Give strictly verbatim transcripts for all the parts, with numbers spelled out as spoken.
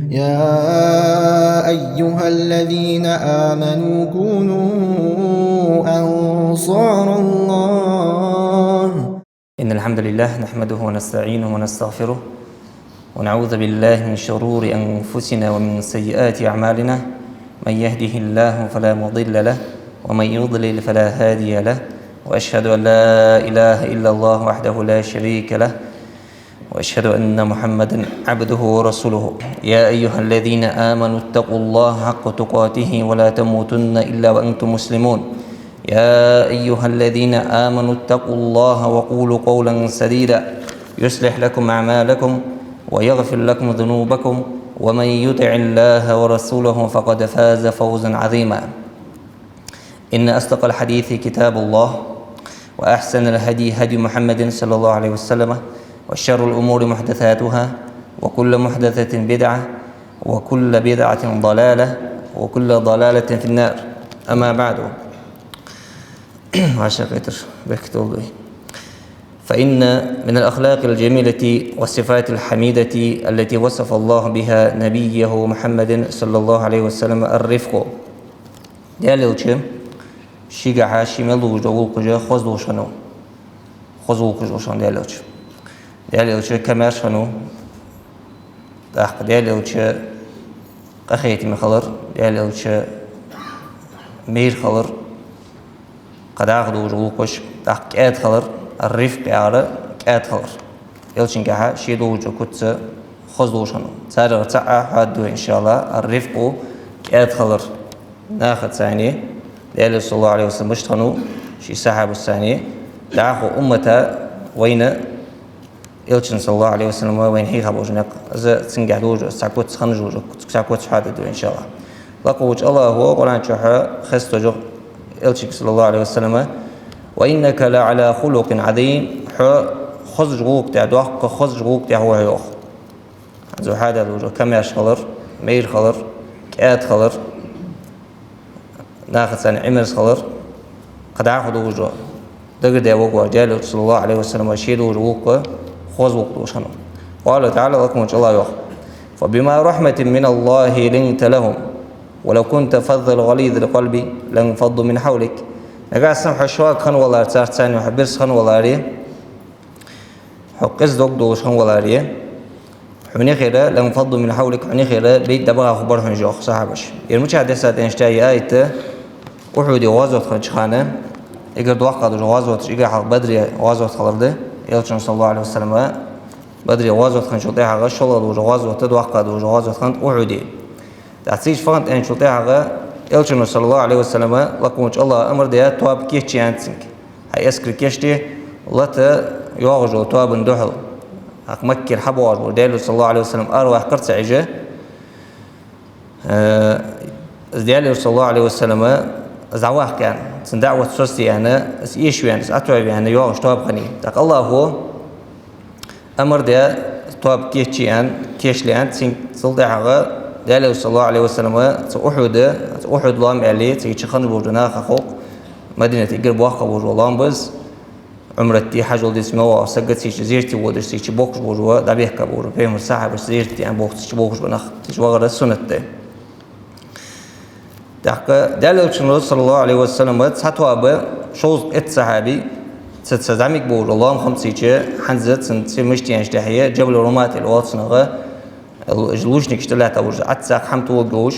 يا أيها الذين آمنوا كونوا أنصار الله. إن الحمد لله نحمده ونستعينه ونستغفره، ونعوذ بالله من شرور أنفسنا ومن سيئات أعمالنا. من يهده الله فلا مضل له، ومن يضلل فلا هادي له، وأشهد أن لا إله إلا الله وحده لا شريك له، وأشهد أن محمدا عبده ورسوله. يا أيها الذين آمنوا اتقوا الله حق تقاته ولا تموتن إلا وأنتم مسلمون. يا أيها الذين آمنوا اتقوا الله وقولوا قولا سديدا يصلح لكم أعمالكم ويغفر لكم ذنوبكم ومن يطع الله ورسوله فقد فاز فوزا عظيما. إن أصدق الحديث كتاب الله، وأحسن الهدي هدي محمد صلى الله عليه وسلم، وشر الأمور محدثاتها، وكل محدثة بدعة، وكل بدعة ضلالة، وكل ضلالة في النار. أما بعد. عشان خاطر بكتب. فإن من الأخلاق الجميلة والصفات الحميدة التي وصف الله بها نبيه محمد صلى الله عليه وسلم الرفق. Даьла Элча шийгахьа, ше мел долаш дола гӀулакхаш хоза долаш хиннав. Хоза гӀулакхаш долаш хиннав Даьла Элча. Даьла Элча камаьрша хиннав. ТӀаккха Даьла Элча къахетаме хилар, Даьла Элча майра хилар, кхы дӀахо долаш гӀулакхаш, тӀаккха кӀаьда хилар, ар-рифкъ яхар кӀаьда хилар. Элчангахьа ше долаш дола куц хоза долаш хиннав. Царех цаӀ хьоададду, иншааллахӀ, ар-рифкъу, кӀаьда хилар. Нахаца а, Даьла Элча, саллаллахӀу Ӏалайхи ва саллам, мишта хиннав ший сахьабашца а, дӀахо уммата вайна Элчан, саллаллахӀу Ӏалайхи ва саллам, вайна хьийха болаш никъ, из цунгахьа долаш цхьа куц хинна долаш, цхьа куц хьоададду, иншааллахӀ. Лакхаволча АллахӀа Къуръан чу хестош Элчанга, саллаллахӀу Ӏалайхи ва саллам: «وإنك لعلى خلق عظيم». Хьо хозача гӀулакха тӀа, доккха хозача гӀулакха тӀа ва хьо, йоах. Из хьоадаь долаш камаьрша хилар, майра хилар, кӀаьда хилар, нахаца а Ӏимерза хилар, кхы дӀахо долаш дола, дагардаь варгвоацаш, Даьла Элча, саллаллахӀу Ӏалайхи ва саллам, ше долаш дола гӀулакх хоза гӀулакх долаш хиннав. قال تعالى, Лакхаволча АллахӀа йоах: «فبما رحمة من الله لنت لهم ولو كنت فظا غليظ القلب لانفضوا من حولك». Нагахьа санна хьо шога хинна валаре, царца цхьана хьо бирса хинна валаре, хьо къиза дог долаш хинна валаре, хьона юхера, «لانفضوا من حولك», хьона юхера бейт дӀабаха хургбар хьона, йоах, сахьабаш. Ер мичахьа дессад аьнна, ер аят Ухьуде гӀазот хиннача хана, эггара доккха долаш дола гӀазоташ, эггара хьалха Бадре гӀазот хилар да, Элчано, саллаллахӀу Ӏалайхи ва саллам, Бадре гӀазот хинначул тӀехьагӀа шоллагӀа долаш дола гӀазот, доккха долаш дола гӀазот хиннад Ухьуде. ТӀаккха цига фу хиннад аьнначул тӀехьагӀа Элчано, саллаллахӀу Ӏалайхи ва саллам, Лакхаволча АллахӀа амар даьд тоаба кийчъе аьнна цунга. Хьай эскар кийчде, лата йоагӀаш йолча тоабан духьал. ТӀаккха Маккера хьабоагӀаш бола Даьла Элча, саллаллахӀу Ӏалайхи ва саллам, араваккхар цу хьежа. Э, из Даьла Элча, саллаллахӀу Ӏалайхи ва саллам, из дӀаваккха аьнна, цун даӀват соцаде аьнна, из эшаве аьнна, из Ӏотоаве аьнна йоагӀаш тоаба хиннай. ТӀаккха АллахӀа амар даьд тоаба кийчъе аьнна, кийчле аьнна цунга. Цул тӀехьагӀа Даьла Элча, саллаллахӀу Ӏалайхи ва саллам, цу Ухьуде, цу Ухьуд лоам аьле, цига чу хинна болаш бола наха хов, Мадинате эггара боккха болаш бола лоам ба из. Ӏумрат де, хьажол де, мел вола саг цига чу зерате водаш, цига чу бохкаш болаш бола, дӀабехка болаш бола, пайхамара сахьабаш зерате аьнна бохаш, цига чу бохаш бола нах, цига чу вахар суннат да. ТӀаккха Даьла Элчано, саллаллахӀу Ӏалайхи ва саллам, цхьа тоаба, шовзткъа итт сахьаби, цу, цу зӀамига болаш бола лоам хиннаб цига чу, хӀанз цун цӀи мишта я аьнна, тӀехье Джабал Румат аьнна оал цунах, лучникаш тӀалаьтта болаш, Ӏадсах хӀама тулларгйолаш,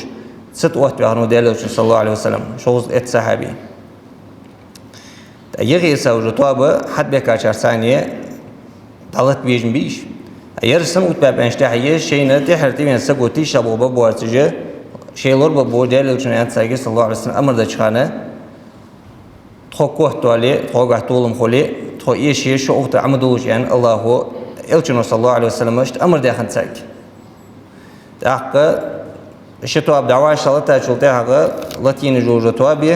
цу тӀа оттаваьхар Даьла Элчано, саллаллахӀу Ӏалайхи ва саллам, шовзткъа итт сахьаби. ТӀаккха юхе йиса уже тоаба хьатӀабехкачарца цхьана дӀалатабе бежан бий уж. Ераш сенна оттабаьб аьнна, тӀехье шоайна тӀехьара тӀавена саго тийшаболх бергбоацаш, шоай лорабергболаш Даьла Элчано аьннад царга, саллаллахӀу Ӏалайхи ва саллам, амар деча хана, тхо котвале, тхогахьа толам хуле, тхо эше, шо укх тӀа Ӏо ма дуллаш аьнна, АллахӀа, Элчано, саллаллахӀу Ӏалайхи ва саллам, иштта амар даь хиннад царга. ТӀаккха ши тоаба дӀавӀашагӀлетачул тӀехьагӀа, латийна йолаш йола тоаба,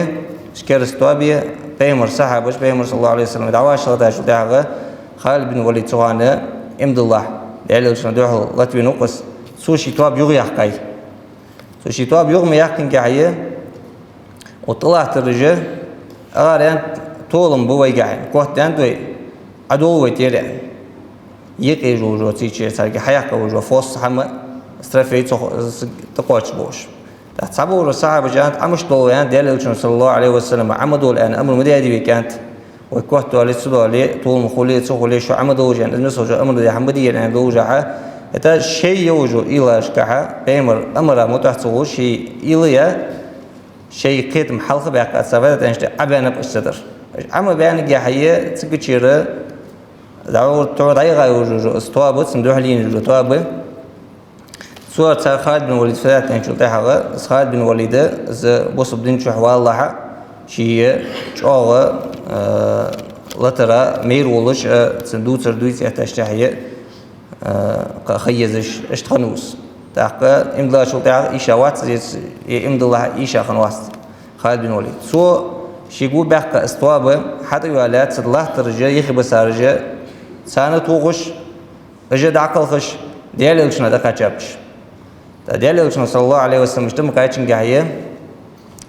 кераста тоаба, пайхамара сахьабаш, пайхамар, саллаллахӀу Ӏалайхи ва саллам, дӀавӀашагӀлетачул тӀехьагӀа Халид бин Валид цу хана иман диллалехь, Даьла Элчана духьал латавенав-кх из, цо ший тоаба юхаяьккхай. Цо ший тоаба юха ма яьккхинге хьае, Укх тӀа латтараш, ара аьннад, толам ба вайгахьа, котдаьннад вай, Ӏодовла вай тӀера аьнна. Юкъе йолаш йола цига чу царга хьаяьккха йолаш йола фос хӀама, трофей цох тӀакхоачаш болаш. ТӀаккха цхьаболча сахьабаша аьннад: «Ӏа мишта долва?» — аьннад, Даьла Элчано, саллаллахӀу Ӏалайхи ва саллам, «Ӏа ма довла», — аьнна, амар ма даьдий вайга, аьннад. «Вай котдоале, ца доале, толам хуле, ца хуле, шо Ӏа ма довла», — аьнна, из мисал шо амар даь хӀама ма дий, аьнна, долаш хьа. ХӀаьта шоай йолча уйлашкахьа, пайхамара амара мутӀахь ца волаш, шоай уйла я, шоай кхетам хьалха баьккха, цар ваьдат аьнна, Ӏа баьннаб уж цу тӀара. Ӏа ма баьннаргья, цигачара дӀа-, тхьовра дӀаяха йолаш йола из тоаба, цунна духьала йолаш йола тоаба. Цо цар Халид бин Валид фу даьд аьнначул тӀехьагӀа, из Халид бин Валид, из бусалба дина чу валалахь, ший чӀоагӀа, э, латара майра волаш, э, цун дувцар дувца эттача тӀехьа, э, кхы ха езаш, иштта хиннав из. ТӀаккха иман диллачул тӀехьагӀа ийша вац из, е иман диллалехь ийша хиннавац Халид бин Валид. Цо шийга баьккха из тоаба, хьатӀаваьлча, цу тӀа латтараш, юхебисараш, царна тохаш, уж дӀакхалхаш, Даьла Элчанна дӀакхаьчаб уж. ТӀаккха Даьла Элчано, саллаллахӀу Ӏалайхи ва саллам, иштта ма кхаьчанга,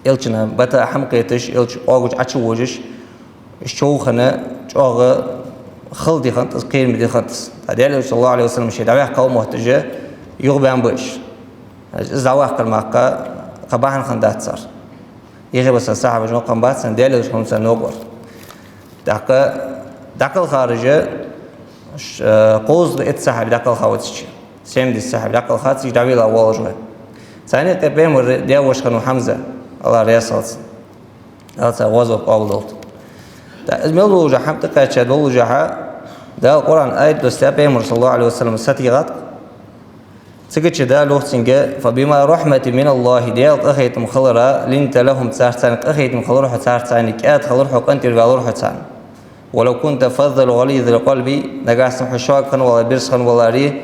Элчана бата хӀама кхеташ, Элча оагӀув чу Ӏочувожаш, уж човхана чӀоагӀа хала ди хиннад из, кхераме ди хиннад из. ТӀаккха Даьла Элча, саллаллахӀу Ӏалайхи ва саллам, ше дӀаваьккхача моттиге юхабаьннаб уж. Из дӀаваккхар мара кхы бахьан хиннадац цар. Юхебиса сахьабаш новкъа хиннабац, Даьла Элча хиннав царна новкъа вар. ТӀаккха дӀакхалхараш, ш-, э, кхузткъеи итт сахьаба дӀакхалхав цигача. Семьдесят сахьаба дӀакхалхав, цигача дӀавелла волаш вар. Царна юкъе пайхамара даь-воша хиннав Хьамза, АллахӀ раьза хилва цунна. Дала цар гӀазот къоабалдолда. ТӀаккха из мел долаш хӀама тӀакхаьча долаш хьа, Дала Къуръан аят доссадаьд, пайхамар, саллаллахӀу Ӏалайхи ва саллам, сатийгӀад. Цигача Дала йоах цунга: «فبما رحمة من الله», Даьла къахетам хилара, «لنت لهم», царца цхьана къахетам хилар хьо, царца цхьана кӀаьда хилар хьо, къинтӀера ваьлар хьо царна. «ولو كنت فظا غليظ القلب», нагахьа санна хьо шога хинна валаре, берза хинна валаре,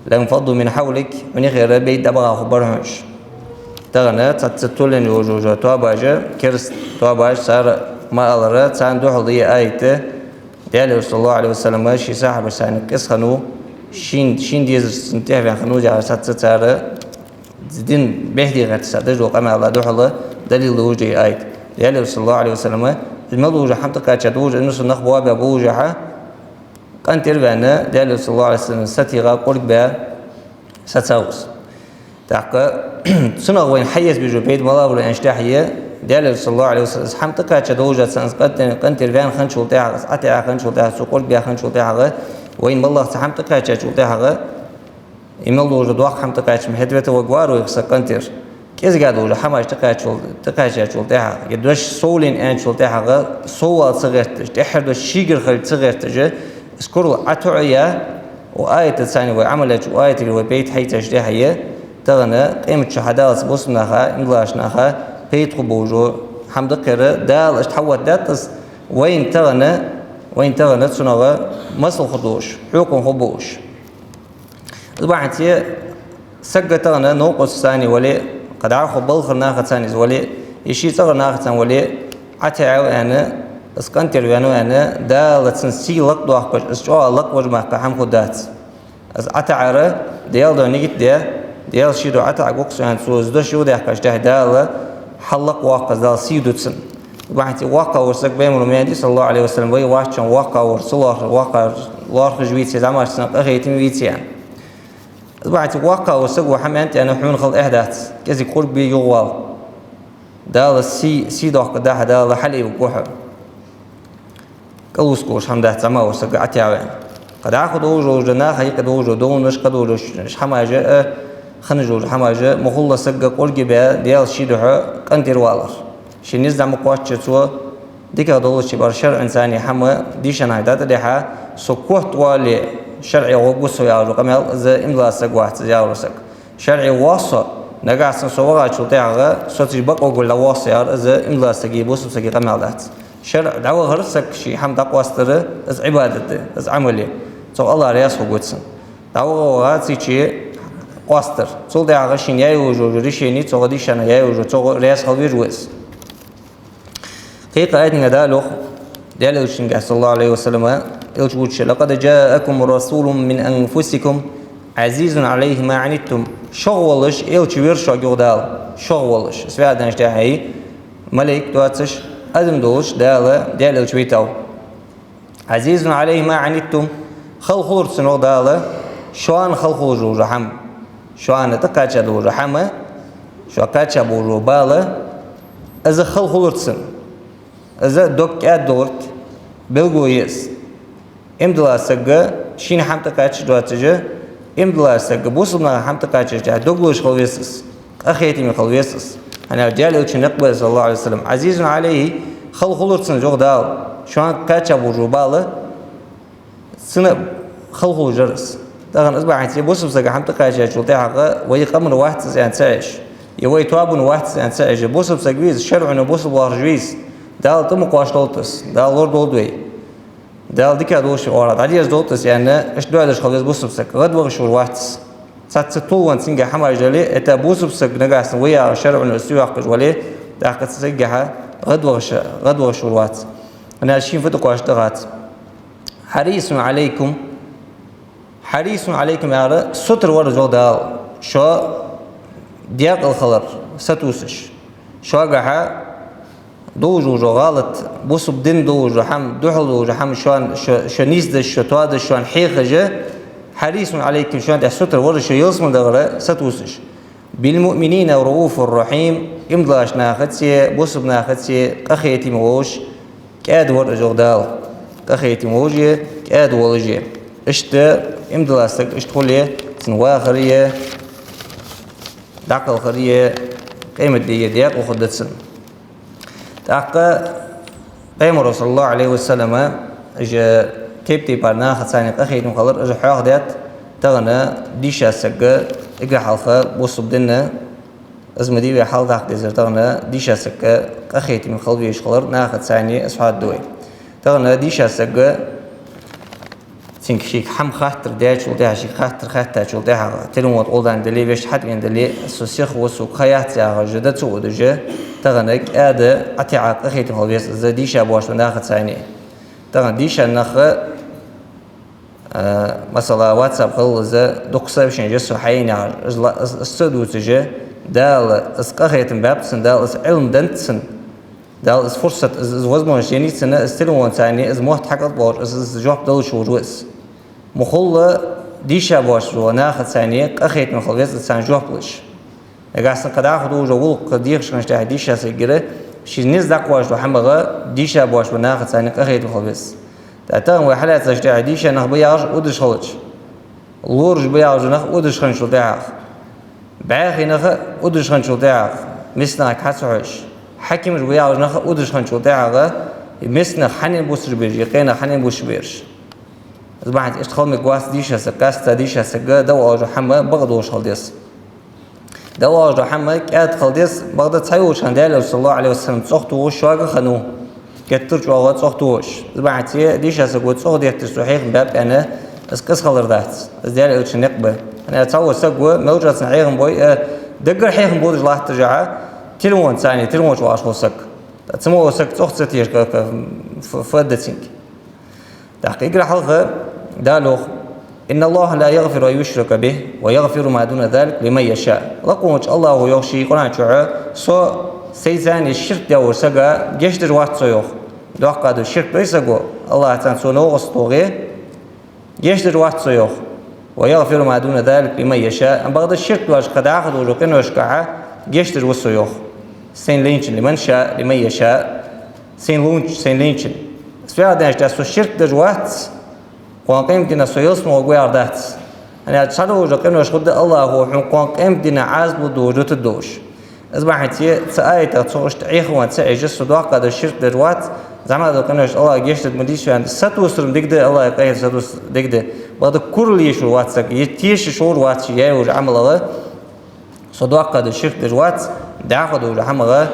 «لانفضوا من حولك», хьона юхера бейта дӀабаха хургбар хьона уж. Тахан цхьацца туллен йолаш йола тоабаш, керста тоабаш, цар ма аллара, царна духьала да ер аят, Даьла Элча, саллаллахӀу Ӏалайхи ва саллам, ший сахьабашца цхьана къиза хиннав, шийна, шийна дезарца цхьана тӀехьа ваьнна хиннав яхар, цхьацца цар дин бехке гӀерташ, са дажо къамаьла духьала далил долаш да ер аят. Даьла Элча, саллаллахӀу Ӏалайхи ва саллам, из мел долаш хӀама тӀакхаьча долаш, из мисал нах боабаь болаш хьа, къинтӀера ваьнна, Даьла Элча, саллаллахӀу Ӏалайхи ва саллам, сатийгӀа, кӀоргбаь сацав из. ТӀаккха цунах вайна хьаэца безаш ба пайда малагӀа ба аьнначул тӀехьа, Даьла Элча, саллаллахӀу Ӏалайхи ва саллам, из хӀама тӀакхаьча долаш царна, из къинтӀера, къинтӀера ваьнна хинначул тӀехьагӀа, из ӀотаӀа хинначул тӀехьагӀа, цо кӀоргбаь хинначул тӀехьагӀа, вайна малагӀа цхьа хӀама тӀакхаьчачул тӀехьагӀа, из мел долаш доккха хӀама тӀакхаьчача хӀета вета ваг вар вай са къинтӀера. КӀезига долаш хӀамаш тӀакхаьчачул, тӀакхаьчачул тӀехьагӀа, е дош совленна аьнначул тӀехьагӀа, соввала ца гӀерташ, тӀеххьара дош шийгара хила ца гӀерташ, из курал ӀотоӀаяь, укх аятаца цхьана вай Ӏамал яьча, укх аятагара вай пайда хьаийцача тӀехьа, тахан къематди хьадаллалца бусалба наха, иман диллача наха пайда хургболаш хӀама да-кх ер, Дала иштта хьалоаттадаьд из, вайна тахан, вайна тахан цунах масал хургдолаш, хьокхам хургболаш. Из бахьанца саг тахан новкъосташца цхьана вале, кхы дӀахо балхара нахаца цхьана из вале, е ший цӀагӀара нахаца цхьана вале, ӀотаӀав аьнна, из къинтӀера ваьннав аьнна, Дала цун сий лакхдоаккхаш, из чӀоагӀа лакхвеш мара кхы хӀама хургдац. Из ӀотаӀар, Даьла духьа нигат даь, Даьла ший духьа ӀотаӀаргва-кх со аьнна, цо из дош юхадаьккхача тӀехьа Дала хьаллакхвоаккх из, Дала сий ду цун. Из бахьанца воккхагӀвола саг, пайхамара ма аьннадий, саллаллахӀу Ӏалайхи ва саллам, вай воастачоа воккхагӀвар, ца лоархӀ-, воккхагӀвар лоархӀаш веце, зӀамагӀчарна къахетам веце аьнна. Из бахьанца воккхагӀвола саго хӀама аьннад аьнна хьона хила эхь дац, кӀезига кӀоргбе, юхавала. Дала сий, сий доаккхаргда хьа, Дала хьалъайвергва хьо. КӀалвусаргволаш хӀама дац зӀамагӀвола саг ӀотаӀав аьнна. Кхы дӀахо долаш дола, наха юкъе долаш дола довнаш, кхы долаш дола хӀамаш а, хинна долаш дола хӀамаш а, ма хулла саг кӀоргбаь, Даьла ший духьа къинтӀера валар. Ший низ дӀа ма кхоачча цо, дикагӀа долча бара шарӀаца цхьана хӀама дийша хьа дӀатӀадихьа, со котвоале, шарӀе гӀоргва со яхаш дола къамаьл, из иман дилла саг вац, из яхаш вола саг. ШарӀе воагӀа со, нагахьа санна со вахачул тӀехьагӀа, соцаш бакъ вагӀале дӀавоагӀа со яхар, из иман дилла сага, бусалба сага къамаьл дац. ШарӀе дӀавахар саг, ший хӀама дӀакъоастар, из Ӏибадат да, из Ӏамал я. Цох АллахӀ раьза хургва цунна. ДӀаваха-ваха цичи къоастар. Цул тӀехьагӀа шийна яь йолаш йола решени, цох дийша яь йолаш йола, цох раьза хила везаш ва из. Кхы кхы аятага Дала йоах, Даьла Элчанга, саллаллахӀу Ӏалайхи ва саллам, Элча вувцаш: «لقد جاءكم رسول من أنفسكم عزيز عليه ما عنتم». ШогӀа волаш Элча вер шуга, йоах Дала. ШогӀа волаш. Из ваь аьнначул тӀехьа малейк доацаш, адам долаш Дала, Даьла Элча вайтав. «عزيز عليه ما عنتم», хала хулар цунна, йоах Дала, шоана хала хулаш дола хӀама. Шоана тӀакхаьча долаш дола хӀама, шо кхаьча болаш бола бала, из хала хулар цунна. Из дог кӀаьда долга белгало я из. Иман дола саг шийна хӀама тӀакхаьчаш доацаш, иман дола саг бусалба наха хӀама тӀакхаьчача дог луш хила веза из, къахетаме хила веза из. ХӀана аьлча Даьла Элчан никъ ба, صلى الله عليه وسلم: «عزيز عليه», хала хулар цунна, йоах Дала, шоана кхаьча болаш бола бала, цунна хала хулаш дар из. Тахан из бахьанца бусалба сага хӀама тӀакхаьчачул тӀехьагӀа вай къаман вац из аьнна ца Ӏеш, е вай тоабан вац из аьнна ца Ӏеш, бусалба саг вий из, шарӀо бусалба вахаш вий из, Дала тӀа ма кхоачаш долда из, Дала лорадолда вай. Дала дика долаш оагӀорахьа дӀадерзадолда из аьнна, иштта дуӀа деш хила веза бусалба саг. ГӀадвахаш вар вац из. Цхьацца тилвенна цунга хӀамаш дале, это бусалба саг нагахьа санна вай яхаш шарӀо су йоаккхаш вале, тӀаккха цу сагагахьа гӀадвахаш, гӀадвахаш вар вац из. ХӀана аьлча шийна фу тӀакхоачаш да хац. «حريص عليكم». «حريص عليكم» яхар сутара вар из, йоах Дала, шо декъала хилар сатувсаш. Шугахьа долаш дола гӀалат, бусалба дина долаш дола хӀама, духьала долаш дола хӀама, шоана, шо, шо нийсдеш, шо тоадеш, шоана хьехаш, «حريص عليكم», шоана тӀа сутара вар из, шо ялсмала дахар сатувсаш. «بالمؤمنين رءوف رحيم», иман долаш нахаца, бусалба нахаца къахетаме волаш, кӀаьда вар из, йоах Дала. Къахетаме волаш а, кӀаьда волаш а. Иштта иман дола саг иштта хуле, цун вахар а, дӀакхалхар а, къематди а декъала хургда цунна. ТӀаккха Пайхамара, صلى الله عليه وسلم, уж тайп-тайпара нахаца къахетаме хилар, уж хьоахадаьд. Тахан дийша саг, эггара хьалха бусалба дина, из ма дий вай хьалдаккха дезар, тахан дийша саг къахетаме хила везаш хилар нахаца, из хьоахаду вай. Тахан дийша саг, цунга шийга хӀама хаттар даьчул тӀехьагӀа, шийга хаттар хаьттачул тӀехьагӀа, телефон тӀа гӀолла дале, вешта хьатӀавена дале, со сиха ва, сога ха яц яхаш, дӀа ца водаш, тахан кӀаьда, ӀотаӀа къахетаме хила веза из дийша боацаш бола нахаца. Тахан дийша нах, а, масала, WhatsApp хилалца, дукха сообщени я со хьаеннаяр, из ла-, из, из ца дувцаш, Дала из къахетам баьб цунна, Дала из Ӏилма деннад цунна, Дала из фурсат, из, из возможность еннай цунна, из телефонца из мотт хьакӀалдбоалаш, из, из жоп далаш волаш ва из. Ма хулла дийша боацаш бола нахаца къахетаме хила веза из, царна жоп луш. Нагахьа санна кхы дӀахо долаш дола гӀулакх дехаш хинначул тӀехьагӀа дийша саг гира, ший низ дӀакхоачаш дола хӀамах дийша боацаш бола нахаца къахетаме хила веза. ТӀаккха тахан вай хьалаьцачул тӀехьагӀа дийша нах ба яхаш удаш хилча, лораш ба яхаш нах удаш хинначул тӀехьагӀа, бӀаьхий нах удаш хинначул тӀехьагӀа, миска нахага хьа ца хьожаш, хьакимаш ба яхаш нах удаш хинначул тӀехьагӀа, миска нах хьанна бусаш бераш, къе нах хьанна бусаш бераш. Из бахьанца иштта хила мегаргвац дийша саг, къаьстта дийша саг дӀаоалаш дола хӀама бакъ долаш хила деза. ДӀаоалаш дола хӀама кӀаьда хила деза, бакъда цхьайолча хана Даьла Элча, صلى الله عليه وسلم, цӀогӀа тохаш шуга хиннав, геттара чӀоагӀа цӀогӀа тохаш. Из бахьанца дийша саго цӀогӀа детташ цо хьехам баьб аьнна, из къиза хилар дац. Из Даьла Элчан никъ ба. ХӀана аьлча цхьавола саг ва, мел чӀоагӀа цунна хьехам бой, э, даггара хьехам бодаш латташ а, телефонца, телефон чу вахаш вола саг. Цу мо вола саг цӀогӀа ца теша, ка-, ка-, ф-, фу да цунга. ТӀаккха эггара хьалха Дала йоах: «إن الله لا يغفر أن يشرك به ويغفر ما دون ذلك لمن يشاء». Лакха волча АллахӀа йоах ший Къуръан чу: «Со сайца ширк даь волча сага гешт деш вац Со», йоах. Доккха дола ширк дой саго, АллахӀаца цо новкъост тохе, гешт деш вац Со, йоах. «ويغفر ما دون ذلك لمن يشاء». Амма бакъда ширк доацаш кхы дӀахо долаш дола къиношкахьа гешт деш ва Со, йоах. Сайна лайначунна, «لمن شاء، لمن يشاء». Сайна лайначунна, Сайна лайначунна. Из фу яхар да аьлча, Со ширк деш вац, кхоана къематдийнахьа Со ялсмала гӀоргва яхар дац. ХӀана аьлча цхьадолаш дола къинош хургда АллахӀа хьона кхоана къематдийнахьа Ӏазап лургдолаш, дутаргдолаш. Из бахьанца цу аятах цо иштта Ӏехавенна ца Ӏеш, со доккха дола ширк деш вац, зӀамига дола къинош АллахӀа гешт дергда ма дий со аьнна, сатувсар-м дергда, АллахӀа къахетам сатувсар дергда. Бакъда курал еш вар вац саг, е тешаш вар вац ше яь йолча Ӏамалах, со доккха дола ширк деш вац, дӀахо долаш дола хӀамах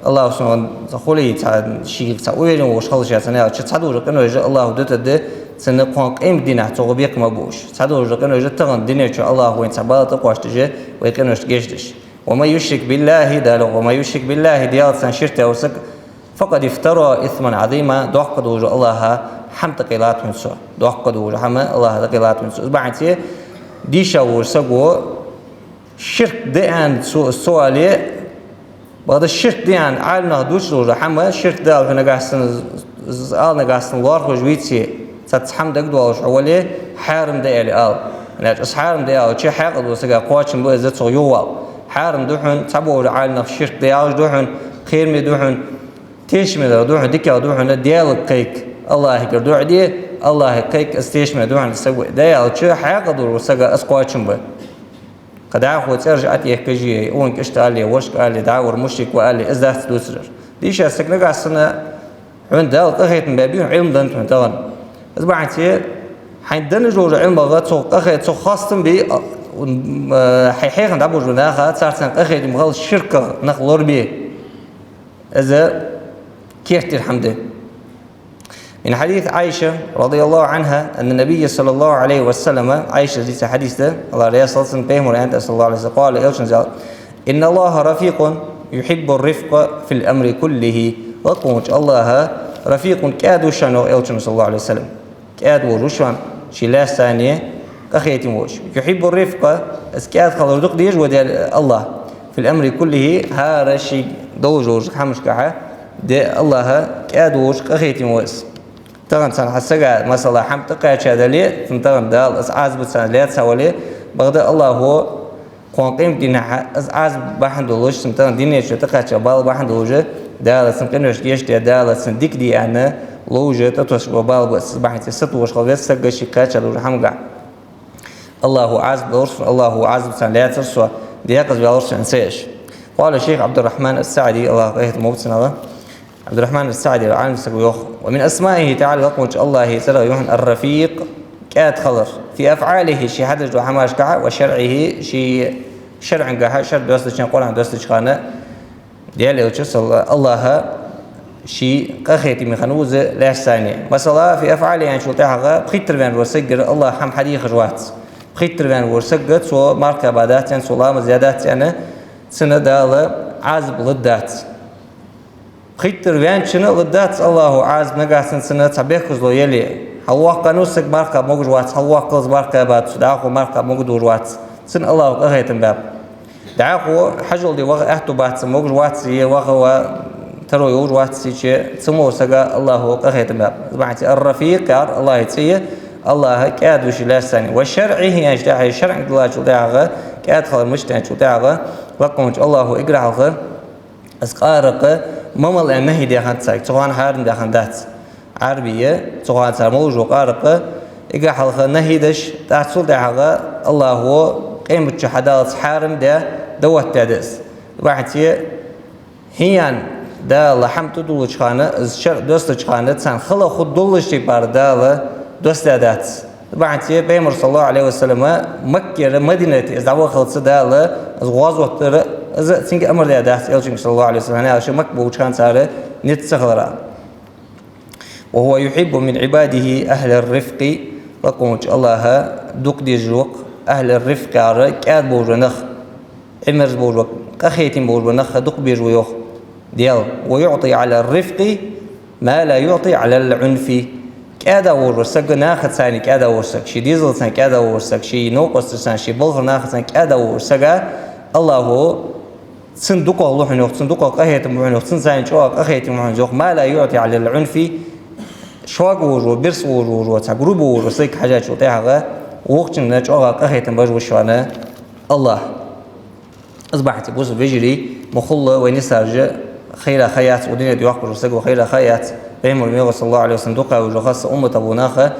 АллахӀа сона хулий цхьа, шийга цхьа уверен волаш хила ше, цхьана аьлча, цхьадолаш дола къинош АллахӀа дутаргда цунна кхоана къематдийнахьа цох бекхам а болаш. Цхьадолаш дола къинош тахан дунен чу АллахӀа вайна цхьа бала тӀакхоачаш, вай къиношта гешт деш. «ومن يشرك بالله», Дала йоах, «ومن يشرك بالله», Даьлаца ширк даь вола саг, «فقد افترى إثما عظيما», доккха долаш дола АллахӀа хӀама тӀакхеллад хьона цо. Доккха долаш дола хӀама АллахӀа тӀакхеллад хьона цо. Из бахьанца дийша волча саго ширк да аьнна цо, цо але, бакъда ширк да аьнна Ӏаламнаха дувцаш долаш дола хӀама ширк да ала хьо нагахьа санна, з-, з-, ала нагахьа санна лоархӀаш веце, цхьацца хӀама дагадоалаш хьо вале, хьарам да аьле ала. Значит, из хьарам да аьлча, хьаькъал долча сага кхоачам ба из цох юхавала. Хьарам да хьона, цхьаболча Ӏаламнаха ширк да аьлча да хьона, кхераме да хьона, тешаме дар да хьона, дикагӀа да хьона, Даьлага кхайка, АллахӀагара дуӀа де, АллахӀага кхайка, из тешаме да хьона, из саг ва. Да аьлча, хьаькъал долча сага из кхоачам ба. Кхы дӀахо цӀераш ӀотӀехкажи, укхунга иштта алале, вешка алале, дӀа вар мушрик ва алале, из дац дувцараш. Дийша саг нагахьа санна хьона Дала къахетам баьб, Ӏилма деннад хьона тахан. Из бахьанце хьайна денна долча Ӏилмах цох къахе-, цох хоастам бе, а, м, а, хьай хьехам дӀабуж ба наха, царца къахетам хила, ширках нах лорабе. Из керттера хӀама да. من حديث عائشة رضي الله عنها أن النبي صلى الله عليه وسلم, Ӏайшас дийца хьадис да, АллахӀ раьза хилва цунна, пайхамара аьннад, صلى الله عليه وسلم, قال, элчано аьннад: إن الله رفيق يحب الرفق في الأمر كله. Лакха волча АллахӀ рафикъун, кӀаьда ва шоана, йоах элчано, صلى الله عليه وسلم. КӀаьда волаш ва шоана, ший лаьшта къахетам болаш. يحب الرفق, из кӀаьда хилар дукха дезаш ва Даьла АллахӀ. في الأمر كله, хӀара шийга долаш долча хӀамашкахьа, Даьла АллахӀ кӀаьда волаш, къахетам ва из. Тахан цхьан хьа сага, масала, хӀама тӀакхаьча дале, цунна тахан Дала из Ӏазапаца лаьца вале, бакъда АллахӀо кхоана къематдийнахьа из Ӏазап бахьан долаш, цунна тахан дунен чу тӀакхаьча бала бахьан долаш, Дала цун къинош гешт де, Дала цунна дика де аьнна, ловш тӀатосаш бола бала ба из. Из бахьанце сатохаш хила веза саг шийга кхаьча долча хӀамагахьа. АллахӀо Ӏазап далар сона, АллахӀо Ӏазапаца лаьцар со, декъаза валар со аьнна ца еш. قال الشيخ عبد الرحمن السعدي, АллахӀ къахетам болба цунна, Ӏабдуррахьман ас-СаӀди, Ӏалим саг ва, йоах: ومن أسمائه تعالى, лакха волча АллахӀа цӀерах я хьона الرفيق, кӀаьда хилар, في أفعاله, ше хьадеш долча хӀамашкахьа, وشرعه, ший шарӀагахьа, шарӀ доссадеча хана, Къуръан доссадеча хана, Даьла элча, صلى, АллахӀ ший къахетаме хиннав из лаьшта. Масала, في أفعاله аьнначул тӀехьагӀа пхийттара ваьнна вола сагагара АллахӀ хӀама хьадехаш вац. Пхийттара ваьнна вола саг, цо марха кхаьба дац аьнна, цо ламаз даь дац аьнна, цунна Дала Ӏазап лургдац. Пхийттара ваьнначунна лургдац АллахӀо Ӏазап, нагахьа санна цунна цхьа бехказло яле. Хьалваккха ваьннав саг, марха кхаба могаш вац, хьалваккхалца марха кхаьбад цо, дӀахо марха кхаба могадолаш вац. Цунна АллахӀо къахетам баьб. ДӀахо хьажол де ваха аьттув бац, могаш вац, е ваха ва таро йолаш вац, е че ца молча сага АллахӀо къахетам баьб. Из бахьанце الرفيق яхар АллахӀа цӀи я, АллахӀ кӀаьда ва ший лаьшта. وشرعه аьнначул тӀехьагӀа, шарӀагахьа диллачул тӀехьагӀа, кӀаьда хилар мишта аьнначул тӀехьагӀа, лакха волча АллахӀо эггара хьалха из къаракъ ма мала аьнна нахьи даь хиннад царга, цу хана хьарам даь хиннадац. Ӏарбий, цу хана цар молаш дола къаракъ эггара хьалха нахьи деш, тӀаккха цул тӀехьагӀа АллахӀо къематди хьадаллалца хьарам даь, дават даь да из. Из бахьанце хӀинца Дала хӀама тӀадуллача хана, из шарӀ доссадеча хана, царна хала хургдолаш тайпара Дала доссадаь дац. Из бахьанце пайхамар, صلى الله عليه وسلم, Маккера Мадинате из дӀавахалца Дала, из гӀазот дар, из цунга амар даь дац, элчанга, صلى الله عليه وسلم, хӀана аьлча Макка болча хана цар низ ца хиларах. وهو يحب من عباده أهل الرفق, лакха волча АллахӀа дукха дезаш ва-кх أهل الرفق яхар, кӀаьда болаш бола нах, Ӏимерза болаш бола, къахетаме болаш бола нах дукха безаш ва, йоах Даьла. ويعطي على الرفق ما لا يعطي على العنف. КӀаьда волаш вола саг, нахаца кӀаьда волаш вола саг, ший дезалца кӀаьда волаш вола саг, ший новкъосташца, ший балхара нахаца кӀаьда волаш вола сага АллахӀо цунна дукхагӀа лу хьона, йоах, цунна дукхагӀа къахетам бу хьона, йоах, цунца чӀоагӀа къахетаме ва хьона из, йоах, ما لا يعطي على العنف, шога волаш вола, бирса волаш вола, цхьа груба волаш вола саг хьежачул тӀехьагӀа, вокханна чӀоагӀа къахетам беш ва шоана АллахӀ. Из бахьанце, бусалба вежарий, ма хулла вай нийсараш хайра ха яц, укх дунен тӀа йоаккхаш вола саг ва хайра ха яц, пайхамара мегаш, صلى الله عليه وسلم, дукха вуж ха са уммата бу наха,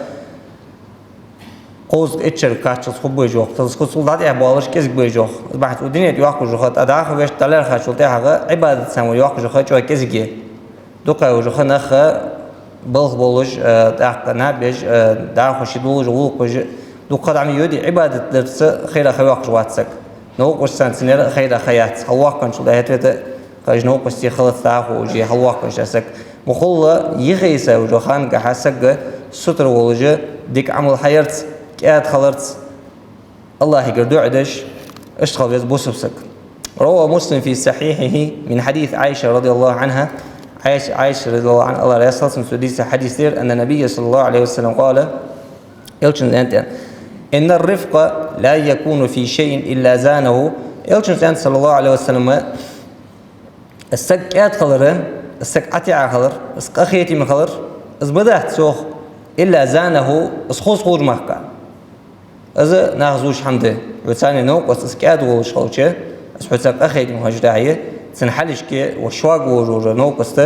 кхузткъеи итт шера кхаччалца хургбуж, йоах, цул, цул дӀатӀехьа боалаш кӀезигбуж, йоах. Из бахьанца укх дунен тӀа йоаккхаш вола ха, тӀа дӀахо вешта, дӀалаьрхӀачул тӀехьагӀа, Ӏибадатца вола йоаккхаш вола ха чӀоагӀа кӀезига я. Дукха вуж ха нах балха болаш, э, тӀаккха наб еш, э, дӀахо ший долаш гӀулакхаш, дукха ха дӀа ма йоде, Ӏибадат дарца хайра ха йоаккхаш вац саг. Новкъосташца цунна хайра ха яц. Хьалваккханчул тӀехьа хетта, кхаж новкъостий халац дӀахо уже хьалваккханча саг. Ма хулла, йихийса уже хангахьа саг сутара волаш, дика Ӏамал хьаярца, кӀаьда хиларца, АллахӀагара дуӀа деш, иштта хила веза бусалба саг. روى مسلم في صحيحه من حديث عائشة رضي الله عنها. Ӏайша, Ӏайша, رضي الله عنها, АллахӀ раьза хилва цунна, цо дийца хьадис да ер, أن النبي صلى الله عليه وسلم قال, элчано аьннад: إن الرفق لا يكون في شيء إلا زانه. Элчано аьннад, صلى الله عليه وسلم, из саг кӀаьда хилар, из саг ӀотаӀа хилар, из къахетаме хилар, из ма дац, йоах, إلا زانه, из хоза хулаш мара. Из наха зувш хӀама да. Хьоца цхьана новкъост из кӀаьда волаш хилча, из хьоца къахетам хинначул тӀехьагӀа, цун хьалхашка ва шога волаш вола новкъост,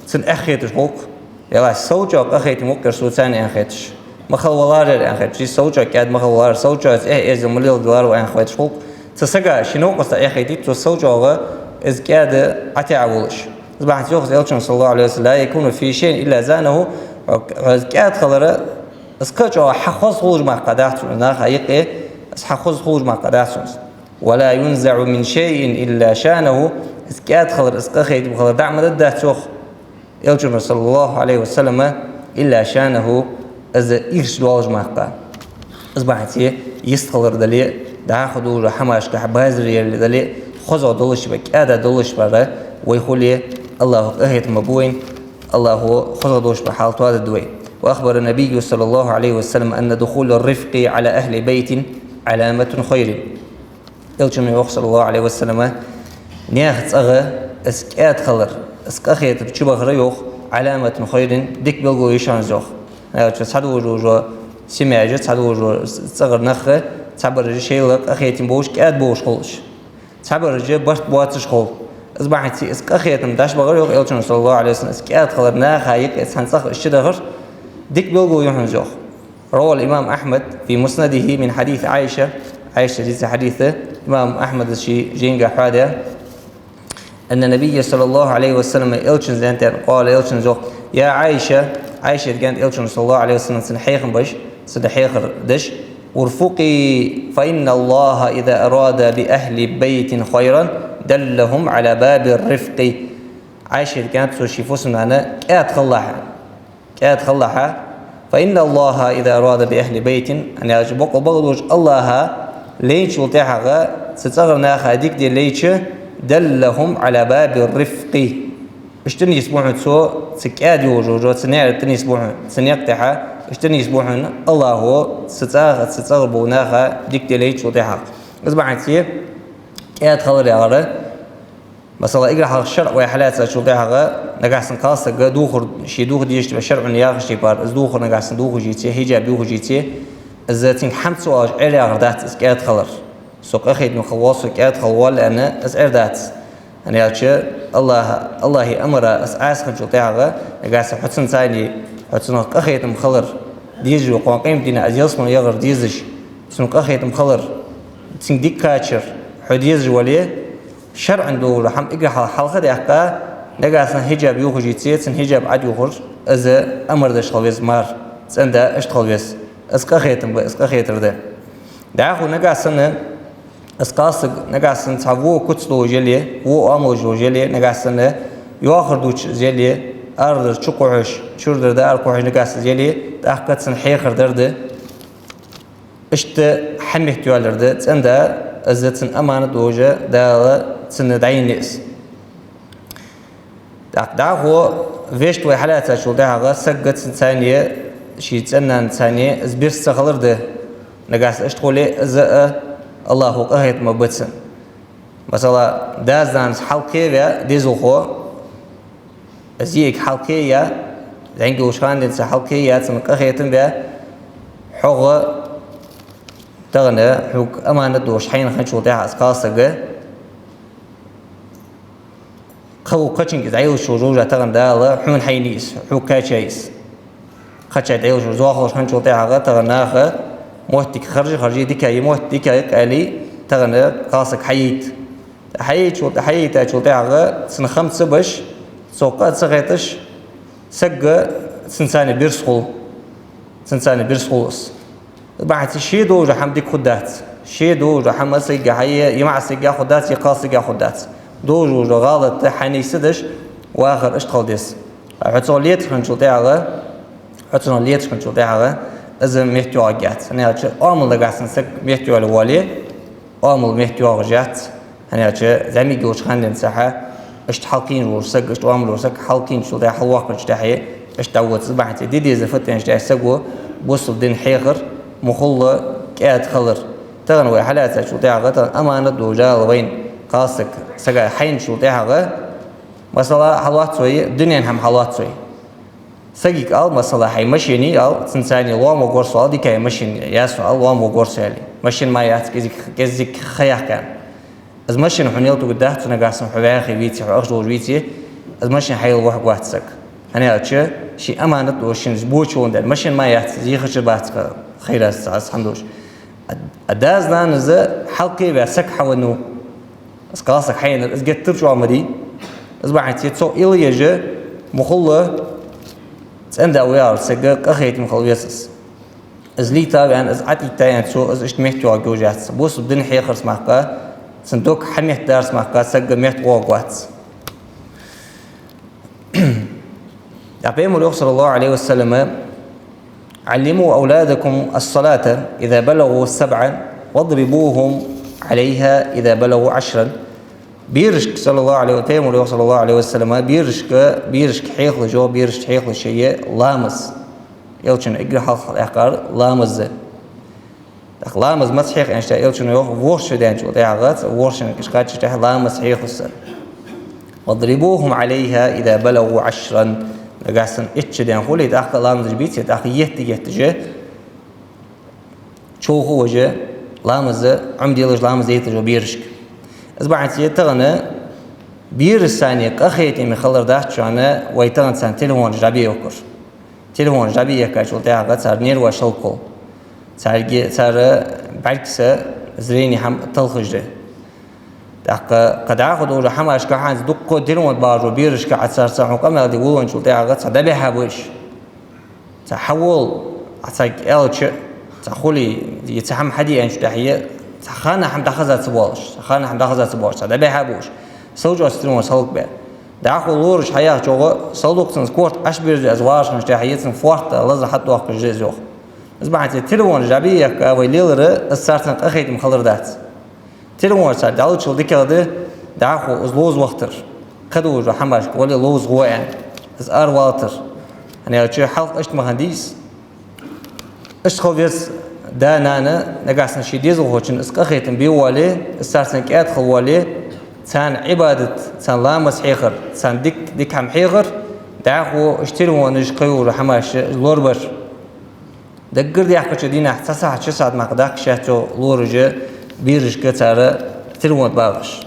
цунна эхь хеташ хул-кх. Яллахь, сов чӀоагӀа къахетам ва-кх ер соца аьнна хеташ. Ма хила валарий аьнна хеташ. Из сов чӀоагӀа кӀаьда ма хила валар, сов чӀоагӀа из эхь-эздел ма леладелар ва аьнна хеташ хул-кх. Цу сага ший новкъоста эхь хетийта, цо сов чӀоагӀа из кӀаьда ӀотаӀа волаш. Из бахьан долаш йоах Элчано, صلى الله عليه وسلم: «لا يكون في شيء إلا زانه». Из кӀаьда хилар, из кхы а чӀоагӀа хьахоза хулаш мара дац цунна, наха юкъе из хьахоза хулаш мара дац цунна. «ولا ينزع من شيء إلا شانه». Из кӀаьда хилар, из къахетам хилар дӀа а ма дергдац, йоах Элчано, صلى الله عليه وسلم, «إلا شانه», из ирча доалаш мара. Из бахьан долаш йистхилар дале, дӀахо долча хӀамашка базар яр дале, хозагӀа долаш ба, кӀаьда долаш ба вай хуле, АллахӀа къахетам ба вайна, АллахӀа хозагӀа долаш ба хьал тоадергда вай. «وأخبر النبي صلى الله عليه وسلم أن دخول الرفق على أهل بيت علامة خير». Элчано йоах, صلى الله عليه وسلم, наьха цӀагӀа из кӀаьда хилар, из къахетам чубахар йоах, «علامة خير», дика белгало я шоана из, йоах. Элчано цхьадолаш дола семьяш, цхьадолаш дола цӀагӀара нах, цхьабараш шоайла къахетам болаш, кӀаьда болаш хулаш. Цхьабараш барт боацаш хул. Из бахьан долаш из къахетам дӀачубахар йоах Элчано, صلى الله عليه وسلم, из кӀаьда хилар, наха юкъе цхьан цӀагӀа из чудахар дика белгало я хьона из, йоах. رواه الإمام أحمد في مسنده من حديث عائشة. Ӏайшата дийца хьадис да, имам Ахьмада ший жайнга хьоадаь. أن النبي صلى الله عليه وسلم, Элчано из аьннад, قال, Элчано йоах: «يا عائشة», Ӏайшага аьннад Элчано, صلى الله عليه وسلم, цунна хьехам беш, цунна хьехар деш: «ارفقي، فإن الله إذا أراد بأهل بيت خيرا دلهم على باب الرفق». Ӏайшага аьннад цо ший фусам-нанна: «КӀаьда хилалахь, кӀаьда хилалахь, فإن الله إذا أراد بأهل بيت», аьнна, аьлча, бокъо-бокъо долаш АллахӀа лайначул тӀехьагӀа цу цӀагӀара наха дика де лайча, «دلهم على باب الرفق». Иштта нийсбу хьона цо цу кӀаьда йолча, цу наӀара тӀа нийсбу хьона, цу наькъа тӀа, иштта нийсбу хьона АллахӀа цу цӀагӀа, цу цӀагӀара болча наха дика де лайначул тӀехьагӀа. Из бахьан долаш кӀаьда хилар яхар, масала, эггара хьалха шарӀо вай хьалаьцачул тӀехьагӀа, нагахьа санна кхалсаг дувхар, ше дувха дезаш дола шарӀо яхача тайпара, из дувхар нагахьа санна дувхаш йийце, хьиджаб ювхаш йийце, из цунга хӀама ца оалаш Ӏер яхар дац из кӀаьда хилар. Со къахетаме хила воал, со кӀаьда хила воал аьнна, из Ӏер дац. ХӀана аьлча, АллахӀ, АллахӀа амара из Ӏаса хинначул тӀехьагӀа, нагахьа санна хьо цунна цайни, хьо цунах къахетам хилар дезаш ва, кхоана къематдийнахьа из ялсмале яхар дезаш, цунна къахетам хилар, цунга дика кхачар хьо дезаш вале, шарӀан долаш дола хӀама эггара хьалха хьалха даьккха, нагахьа санна хьиджаб ювхаш йийце, цунна хьиджаб Ӏодувхар, из амар деш хила веза мара, цӀен-да иштта хила веза. Из къахетам ба, из къахетар да. ДӀахо нагахьа санна из кхалсаг, нагахьа санна цхьа во куц долаш яле, во оамалаш долаш яле, нагахьа санна йоахар дувцаш из яле, арадар чукхухьаш, чура дар дӀааракхухьаш нагахьа санна из яле, тӀаккха цунна хьехар дар да. Иштта хьаметта йоалаяр да, цӀен-да, из цунна аманат долаш Дала цунна дӀаеннай из. ТӀаккха дӀахо вешта вай хьалаьцачул тӀехьагӀа сага цунцани, ший цӀен-нанаца цхьана из бирса ца хилар да, нагахьа санна иштта хуле, из а АллахӀа къахетам ба цунна. Масала, дас-нанас хьалкхеваь дезалхо, из йиӀиг хьалкхеяь, зӀамига йолча хана денз хьалкхеяь, цунна къахетам баь, хьогӀ тахан хьога аманат долаш хьайна хинначул тӀехьагӀа из кхалсаг, кхы вокхачунга из Ӏелаш волаш ва, тахан Дала хьона хьайна из, хьога кхаьчай из. Кхыча Ӏелаш волаш, зоахалаш хинначул тӀехьагӀа тахан наха моттиг харжа, харжа, дика я, мотт дика я аьле, тахан кхалсаг хьайийт. Хьайийчул, хьайийтачул тӀехьагӀа цунна хам ца беш, цох къа ца хеташ, саг цунцани бирса хул. Цунцани бирса хул из. Из бахьан долаш ше долаш дола хӀама дика хургдац. Ше долаш дола хӀама сага хьае, е маӀа сага хургдац, е кхалсага хургдац. Долаш дола гӀалат хьанийсдеш, вахар иштта хила деза. Хьо цох леташ хинначул тӀехьагӀа, хьо цох леташ хинначул тӀехьагӀа, из метта йоагӀаргьяц. ХӀана аьлча, оамал дагахь санна саг метта йоалае воале, оамал метта йоагӀаш яц. ХӀана аьлча, зӀамига йолча хана денз хьа, иштта хьалкхийна вола саг, иштта оамал йола саг, хьалкхийначул тӀехьа, хьалвоаккхачул тӀехьа, иштта дӀавода из. Из бахьан долаш де деза фу да аьнна, иштта саго бусалба дина хьехар, ма хулла кӀаьда хилар. Тахан вай хьалаьцачул тӀехьагӀа, тахан аманат долаш Дала вайна кхалсаг сага хьайначул тӀехьагӀа, масала, хьалоац вай, дунен хӀама хьалоац вай. Сагага ала, масала, хьай машина я, ала, цунца цхьана лоам вагӀар со, ала, дика я машина, я со, ала, лоам вагӀар со, ала. Машина мара яц, кӀезига, кӀезига ха яьккха. Из машина хьона ялтуг дац, цу нагахь санна хьо ваьхе веце, хьо ахча долаш веце, из машина хьайла вохьа вац саг. ХӀана аьлча, ший аманат долаш, шийна боча волан дер. Машина мара яц, зехача бац, хайрас, аз хьан долаш. А, а дас-нанас хьалкхеваь саг хьавеннав. Из кхалсаг хьаеннар, из геттара чӀоагӀа ма дий. Из бахьанца цо ила ежа, мухулла цӀенда ваьгӀар сага къахетам хила веза из. Из лийта ваьнна, из Ӏатийта яьнна цо, из иштта метта йоагӀаргйолаш яц. Бусалба дина хьехарца мара, цун дог хьаметта дарца мара, сага метта гӀоргвац. ТӀаккха Пайхамара йоах, صلى الله عليه وسلم: «علموا أولادكم الصلاة إذا بلغوا سبعا واضربوهم عليها إذا بلغوا عشرا». Берашка, صلى الله عليه، Пайхамара йоах, صلى الله عليه وسلم, берашка, берашка хьехалаш, йоах, берашта хьехалаш я ламаз. Элчано эггара хьалха яьккхар ламаз я. ТӀаккха ламаз маца хьех аьнначул тӀехьагӀа Элчано йоах, ворхӀ шу даьнначул тӀехьагӀа, ца ворхӀ шин кхаьчачул тӀехьагӀа ламаз хьехалаш цар. «واضربوهم عليها إذا بلغوا عشرا». Нагахь санна итт шу даьнна хуле, тӀаккха ламаз деш беце, тӀаккха етта-етташ човхавеш, ламаз, Ӏомаделаш, ламаз дайталаш, йоах, берашка. Из бахьанца тахан берашца къахетаме хилар дац шоана, вай тахан царна телефонаш дӀабе йоаккхар. Телефонаш дӀабе яьккхачул тӀехьагӀа цар нерваш хӀалакхул. Царга, цар бӀаргса зрени хӀама талхаш да. ТӀаккха кхы дӀахо долча хӀамашка хӀанз дукха телефон багӀаш берашка Ӏа царца хьона къамаьл де волавенначул тӀехьагӀа цхьа дӀабихьа ба уж. Цхьа хьавола, Ӏа царга аьлча, цхьа хуле, е цхьа хӀама хьаде аьнначул тӀехьагӀа, цхьа хана хӀама дӀахаза ца боалаш, цхьа хана хӀама дӀахаза ца боалаш, цхьа дӀабихьа ба уж. Салчоа телефон хӀалакбе. ДӀахо лораш хьаяхача, салдукха цунца корта Ӏаш бирзе, из вагӀаш хинначул тӀехьагӀа цун фоарт лазар хьатӀадоаккхаш да из, йоах. Из бахьанца телефонаш дӀабе яьккха вай лелар, из царца къахетам хилар дац. Телефонаш цар дӀалучул дикагӀа да, дӀахо из ловза вахийтар. Кхы долча хӀамашка гӀолла ловза гӀо аьнна, из аравалийтар. ХӀана аьлча хьалха иштта ма хиннадий из. Иштта хила веза да-нана, нагахь санна ший дезалхочунна из къахетам бе воале, из царца кӀаьда хила воале, царна Ӏибадат, царна ламаз хьехар, царна дик-, дика хӀама хьехар, дӀахо уж телефонаш, кхыйолча хӀамаш лорабар. Даггара даьхкача дийнахьа цхьа сахьат, ши сахьат мара даккха шаьцо лораш, берашка цар телефон багӀаш.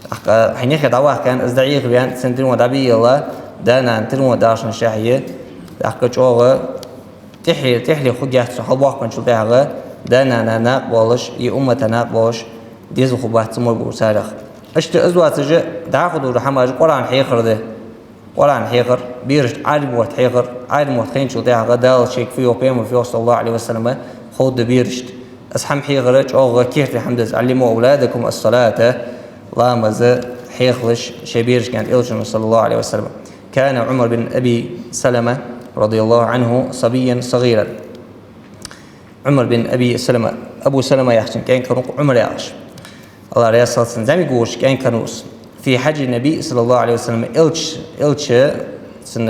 ТӀаккха хьай нехе дӀаваккха аьнна, из дӀаийха ваьнна, цун телефон дӀабе елла, да-нана телефон дагӀаш хинначул тӀехьагӀа, тӀаккха чӀоагӀа тӀехье-, тӀехьле хургьяц цо хьалбоаккхачул тӀехьагӀа, да-нана накъабоалаш, е уммата накъабоалаш, дезал хургбац цу мо бу царех. Иштта из доацаш, дӀахо долча хӀамаш Къуръан хьехар да. Къуръан хьехар, берашта Ӏарбий мотт хьехар, Ӏарбий мотт хайначул тӀехьагӀа Дала шийга фу йоах, Пайхамара фу йоах, صلى الله عليه وسلم, ховргда берашта. Из хӀама хьехар чӀоагӀа керте хӀама да из. «علموا أولادكم الصلاة», ламаз хьехалаш шоай берашка, аьннад Элчано, صلى الله عليه وسلم. «كان عمر بن أبي سلمة رضي الله عنه صبيا صغيرا». Ӏумар бин Аби Салама, Абу Салама яхачун кӀаьнк хиннав Ӏумар яхаш. АллахӀ раьза хилва цунна, зӀамига волаш кӀаьнк хиннав из. «في حج النبي صلى الله عليه وسلم», Элча, Элча, цун,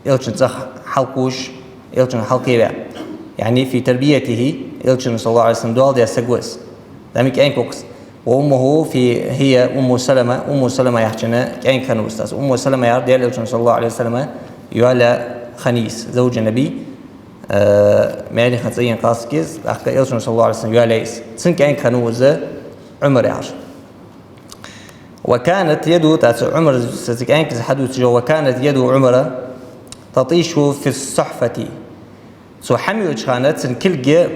Элчан цӀагӀа хьалкхувш, Элчана хьалкхеваь. يعني في تربيته, Элчано, صلى الله عليه وسلم, доал даь саг ва из. ЗӀамига кӀаьнк ва из. «وأمه في، هي أم سلمة», Умму Салама яхачун кӀаьнк хиннав из. Умму Салама яхар Даьла Элчан, صلى الله عليه وسلم, йоалаяь хиннай из, زوج النبي, э, маьрехана цӀаена кхалсаг я из, тӀаккха Элчано, صلى الله عليه وسلم, йоалаяь я из. Цун кӀаьнк хиннав из Ӏумар яхаш. «وكانت يد», тӀаккха Ӏумар, цу кӀаьнка из хьадувцаш йоах, «وكانت يد عمر تطيش في الصحفة». Цо хӀама йоача хана цун кулг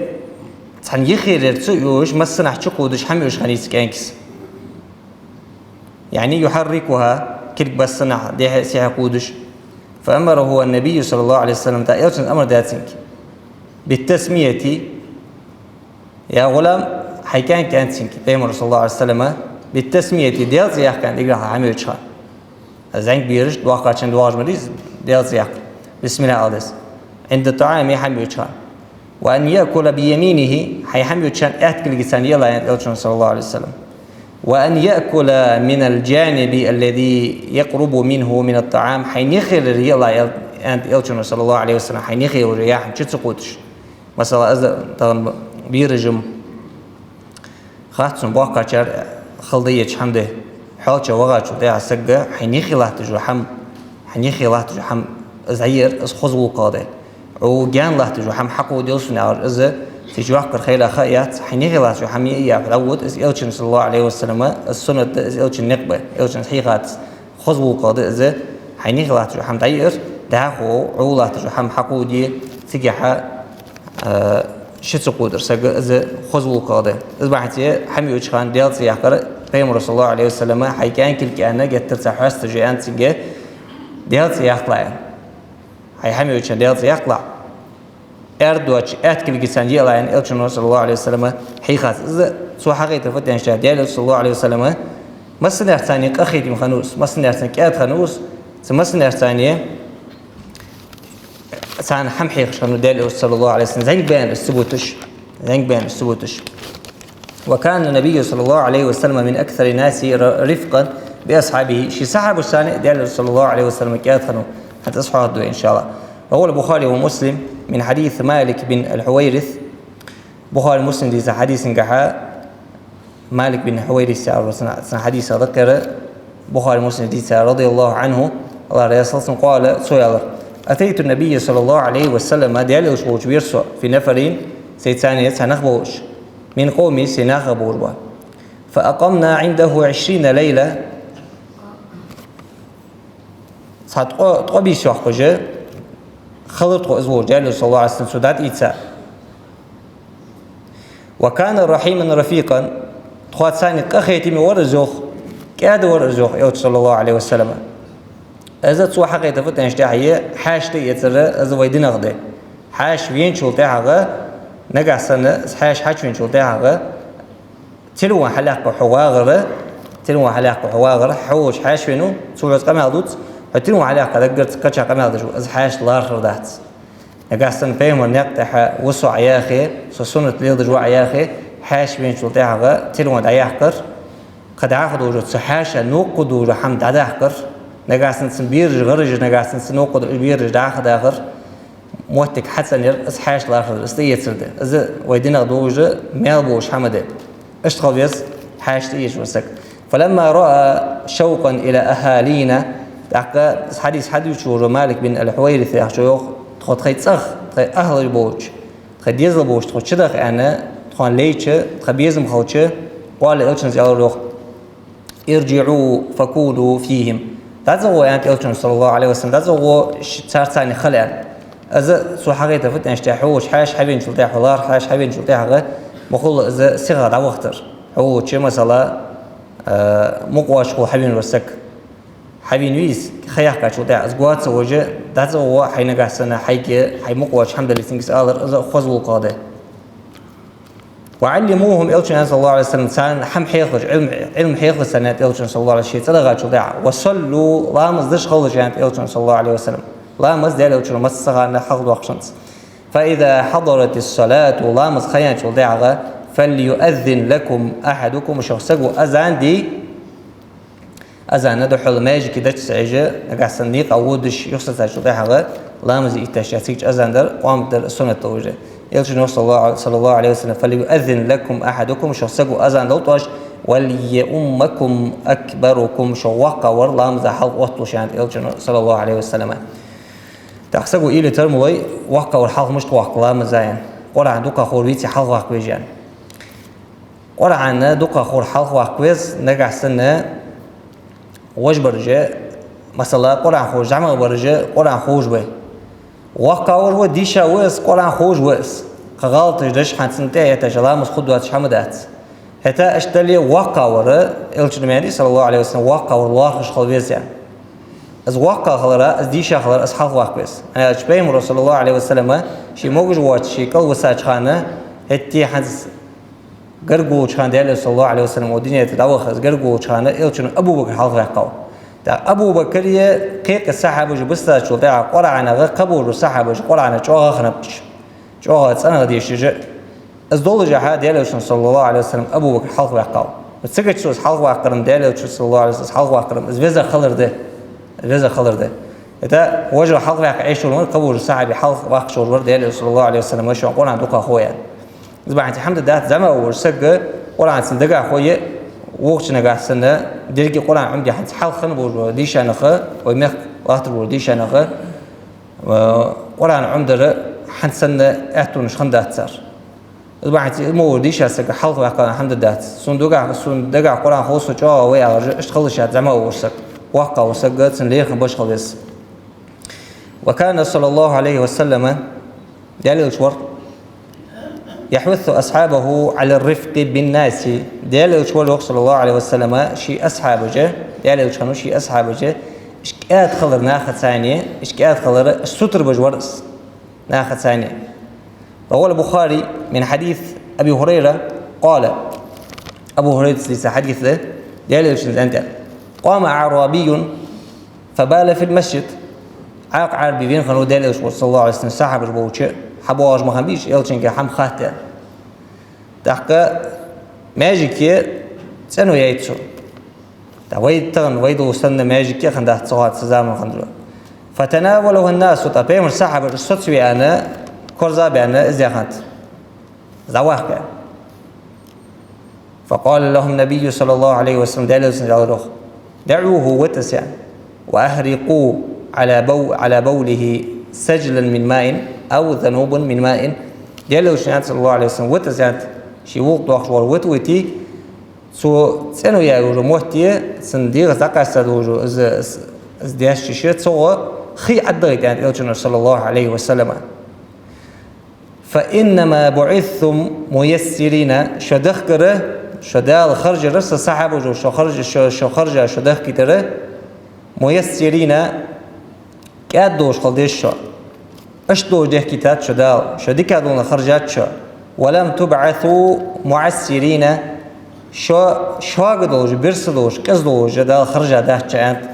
цхьан йихерера цу йолаш, массанахьа чукхувдаш хӀама йоача хана из кӀаьнк из. يعني يحركها, кулг массанахьа дехьа-сехьа кхувдаш. «فأمره النبي صلى الله عليه وسلم», тӀаккха Элчано амар даьд цунга. «بالتسمية», «يا غلام», хӀай кӀаьнк, аьннад цунга Пайхамара, صلى الله عليه وسلم, «بالتسمية», Даьла цӀи яккха, аьннад, эггара хьалха хӀама йоача хана. ЗӀамига бераш доккхача хана доагӀаш ма дий из, Даьла цӀи яккха. Бисмиллахӏ ала деза. «عند الطعام», хӀама йоача хана. «وأن يأكل بيمينه», хӀай хӀама йоача хана аьтта кулгаца йиъалахь, аьннад Элчано, صلى الله عليه وسلم. «وأن يأكل من الجانب الذي يقرب منه من الطعام», хӀай йихерера йиъалахь, аьннад Элчано, صلى الله عليه وسلم, хӀай йихерера яхьа чу ца кхувдаш. Масала, аз тахан бераш-м, хац сона, боккхагӀчар хала дезача хӀама да. ХьоалчагӀа вагӀачул тӀехьагӀа саг хьай йихе латташ йола хӀама, хьай йихе латташ йола хӀама Из дӀаер, из хоза гӀулакх да. Ӏо гаьна латташ дола хӀама хьакховдадолаш, яхар из, цига йоккхар хилар ха яц, хьайна юхе латташ дола хӀама е а яь, хьо дӀавода, из Элчан, саллаллахӀу Ӏалайхи ва саллама, из суннат да, из Элчан никъ ба, Элчан хьехац, хоза гӀулакх да из, хьайна юхе латташ дола хӀама дӀаер, дӀахо Ӏо латташ дола хӀама хьакховдаде, цигахьа а, ши ца кходар сага из хоза гӀулакх да. Из бахьанце хӀама йоацача хана Даьла цӀи яккхар, Пайхамара, саллаллахӀу Ӏалайхи ва саллама, хьай кӀаьнкилг кӀаьнна геттара цхьа хьоста жаьнна цинге Даьла цӀи яккхалахь. Хьай хӀама йоацача Даьла цӀи яккхалахь. Аьрда доацача аьтта кулгаца диалахь, Элчано, саллаллахӀу Ӏалайхи ва саллама, хьехац. Из цо хьакхетар фу да аьнна, Даьла Элча, саллаллахӀу Ӏалайхи ва саллама, массанех царна къахетам хиннав из, массанех царна кӀаьда хиннав из, цу массанех царна царна хӀама хьехаш хиннав Даьла Элча, саллаллахӀу Ӏалайхи ва саллам, зӀамига баьнна из ца буташ, зӀамига баьнна из ца буташ. وكان النبي صلى الله عليه وسلم من أكثر الناس ر-، رفقا بأصحابه. Ший сахьабашца Даьла Элча, саллаллахӀу Ӏалайхи ва саллам, кӀаьда хиннав, хӀанз из хьоахаду, إن شاء الله. رواه البخاري ومسلم من حديث مالك بن الحويرث. Бухари, Муслима дийца хьадисагахьа, Малик бин Хьувайрис яхача цун хьадис да-кх ер, Бухари, Муслима дийца, رضي الله عنه, АллахӀ раьза хилва цунна, قال, цо аьлар: أتيت النبي صلى الله عليه وسلم, Даьла Элча волча вера со, في نفر, сайца цхьа нах болаш, من قومي, сай нахах болаш ба. فأقمنا عنده عشرين ليلة, цхьа ткъо, ткъо бийса йоаккхаш хилар тхо из волча, Даьла Элча, саллаллахӀу Ӏалайхи ва саллам, цо дӀатӀаийца. وكان رحيما رفيقا, тхоца къахетаме вар из, йоах, кӀаьда вар из, йоах, Элча, саллаллахӀу Ӏалайхи ва саллам. Из цо хьакхетар фу да аьнна, тӀехьа хьаьша тӀаэцар, из вай динах да. Хьаьша веначул тӀехьагӀа, нагахьа санна из хьаьша хьачувеначул тӀехьагӀа, телефон хьалъяккха хьо вагӀар, телефон хьалъяккха хьо вагӀар, хьо волча хьаьша венав, цо хьоца къамаьл дувц, хьо телефон хьалъяккха даггара цу кхыча къамаьл деш ва, из хьаьша лархӀар дац. Нагахьа санна Пайхамара никъ тӀехьа ва со Ӏа яхе, со суннат леладеш ва Ӏа яхе, хьаьша веначул тӀехьагӀа телефон дӀаяккхар, кхы дӀахо долча цу хьаьша новкъа долаш дола хӀама дӀадаккхар, нагахьа санна цун бераш гӀараш, нагахьа санна цун новкъа долаш бераш дӀахо дахар, моттиг хьацӀенъяр, из хьаьша лархӀар, из тӀаэцар да. Из вай динах долаш да, маьл болаш хӀама да. Иштта хила веза хьаьша тӀаэцаш вола саг. فلما رأى شوقا إلى أهالينا, тӀаккха из хьадис хьадувцаш вола Малик бин аль-Хьувайрис яхачо йоах, тхо тхоай цӀагӀа, тхоай ахӀлаш болча, тхоай дезал болча тхо чудаха аьнна, тхона лайча, тха безам хилча, قال, Элчано аьлар, йоах: ارجعوا فكونوا فيهم. ДӀацӀагӀо, аьннад Элчано, саллаллахӀу Ӏалайхи ва саллам, дӀацӀагӀо, ш-, царца хила, аьнна. Из цо хьакхетар фу да аьнна, тӀехьа хьо волча хьаьша хьавеначул тӀехьа, хьо лархӀа хьаьша хьавеначул тӀехьагӀа, ма хулла из сихагӀа дӀавахийтар. Хьо волча, масала, а, мукъавоацача хьавена вола саг. Хьавена вий из, ха яьккхачул тӀехьа, из гоаца вожа, дӀацӀагӀо, хьай нагахьа санна, хьайга, хьай мукъавоацача хӀама дале, цунга из алар, из хоза гӀулакх да. وعلموهم, Элчано, саллаллахӀу Ӏалайхи ва саллам, царна хӀама хьехалаш, Ӏилма, Ӏилма хьехалаш царна, аьннад Элчано, саллаллахӀу Ӏалайхи ва саллам, ший цӀагӀа дагӀачул тӀехьа. وصلوا, ламаз деш хилалаш, аьннад Элчано, саллаллахӀу Ӏалайхи ва саллам. Ламаз Даьла Элчано массахана хьалхадоаккхаш хиннад. فإذا حضرت الصلاة, ламаз ха яьнначул тӀехьагӀа, فليؤذن لكم أحدكم, шух саго азан де, азан духьал маьждиге дӀачу ца Ӏеш, нагахьа санна никъа водаш, юха сацачул тӀехьагӀа ламаз итташ, цига чу азан дар, къамат дар суннат да уже. Элчано, саллаллахӀу, саллаллахӀу Ӏалайхи ва саллам: فليؤذن لكم أحدكم, шух саго азан далтӀаш, وليؤمكم أكبركم, шух воккхагӀвар ламаза хьалха отталуш, аьннад Элчано, саллаллахӀу Ӏалайхи ва саллам. ТӀаккха саго уйла тара ма лой, воккхагӀвар хьалха мишта ваккха ламаза, аьнна. КъорӀан дукхагӀа ховр веце хьалха ваккха веза, аьнна. КъорӀан дукхагӀа ховр хьалха ваккха веза, нагахьа санна вож бараш, масала, КъорӀан ховш, зӀамагӀа бараш, КъорӀан ховш ба. ВоккхагӀвар ва, дийша ва из, КъорӀан ховш ва из. Кхы гӀалаташ деш, хӀанз цунна тӀехьа етташ ламаз хургдоацаш хӀама дац. ХӀаьта иштта дале, воккхагӀвар, Элчано аьннад, саллаллахӀу Ӏалайхи ва саллам, воккхагӀвар лоархӀаш хила веза, аьнна. Из воккхагӀа хилар, из дийша хилар, из хьалха ваккха веза. ХӀана аьлча Пайхамаро, саллаллахӀу Ӏалайхи ва саллам, ше могаш воацаш, ше кӀалвисача хана, хӀаьта хӀанз гарга волча хана, Даьла Элча, саллаллахӀу Ӏалайхи ва саллам, укх дунен тӀа дӀаваха из гарга волча хана, Элчано Абу Бакр хьалха ваьккхав. ТӀаккха Абу Бакри кхы-кхы сахьабаш бисачул тӀехьагӀа КъорӀанах кхы болча сахьабаша КъорӀан чӀоагӀа хиннаб уж. ЧӀоагӀа цӀенагӀа дешаш. Из доллашехьа Даьла Элчано, саллаллахӀу Ӏалайхи ва саллам, Абу Бакр хьалха ваьккхав. Цига чу из хьалха ваккхарах, Даьла Элчано, саллаллахӀу Ӏалайхи ва саллам, хьалха ваккхарах, из веза хилар да. Из веза хилар да. ХӀаьта вож хьалха ваьккха Ӏеш вар, кхы болча сахьабий хьалха ваккхаш вар, Даьла Элча, саллаллахӀу Ӏалайхи ва саллам, шоана КъорӀан дукхагӀа хов, аьнна. Из бахьанца хӀама дац, зӀамагӀа вож саг, КъорӀан цун дагахьа хой, вокхача нагахьа санна, деррига КъорӀан Ӏомаде хӀанз хьалха хинна болча дийшача наха, вай мехка латташ болча дийшача наха, Э, Къуръан Ӏомадар хӀанз санна аьттонаш хиннадац цар. Из бахьанца из мо вар дийша саг хьалха ваьккха хӀама дац. Сона дагахь, сона дагахь Къуръан хов, со чӀоагӀа ва яхаш, иштта хилча зӀамига вар саг. Воккха вар саг, цун лерхӀам беш хила веза. وكان صلى الله عليه وسلم, Даьла Элча вар, يحث أصحابه على الرفق بالناس. Даьла Элча вар, йоах, صلى الله عليه وسلم, ший асхьабаша, Даьла Элча хиннав ший асхьабаша, уж кӀаьда хилар нахаца, уж кӀаьда хилар, уж сутара беш вар из нахаца. رواه البخاري من حديث أبي هريرة قال. Абу ХӀурайрас дийца хьадис да, Даьла Элчан цӀен тӀа: قام أعرابي فبال في المسجد. Ӏаьккха Ӏарбий вена хиннав Даьла Элча, صلى الله عليه وسلم, асхьабаш болча, хьабоагӀаш ма хиннабий уж, Элчанга хӀама хатта. ТӀаккха маьждиге цӀено яьй цо. ТӀаккха вай тахан, вай долаш санна маьждиг а хиннадац цу хана, цу заман хиннад. فتناوله الناس, тӀаккха Пайхамара асхьабаша соцаве аьнна, корзагӀбаьнна, из яхад. ЗӀамига вар. فقال لهم النبي صلى الله عليه وسلم, Даьла Элчано аьлар йоах: دعوه, вита из, аьнна. وأهرقوا على بو-، على بوله سجلا من ماء أو ذنوبا من ماء. Даьла Элчано аьннад, صلى الله عليه وسلم, вита из, аьннад, ший гӀулакх доаккхаш вола вита вите, цо цӀено яь йолча метте, цун дегӀаца дӀакъаьста долаш, из, из, из деш йиш я, цунга хий Ӏодахийта, аьннад Элчано, صلى الله عليه وسلم. فإنما بعثتم ميسرين, шо дахкар, шо Дала хержар, са асхьабаша шо хержа-, шо, шо хержа, шо дахкийтар, ميسرين, кӀаьда долаш хила деза шо. Иштта долаш дахкийтад шо Дала, шо дика долаш хержад шо. ولم تبعثوا معسرين, шо шога долаш, бирса долаш, къиза долаш Дала хержадац шо, аьннад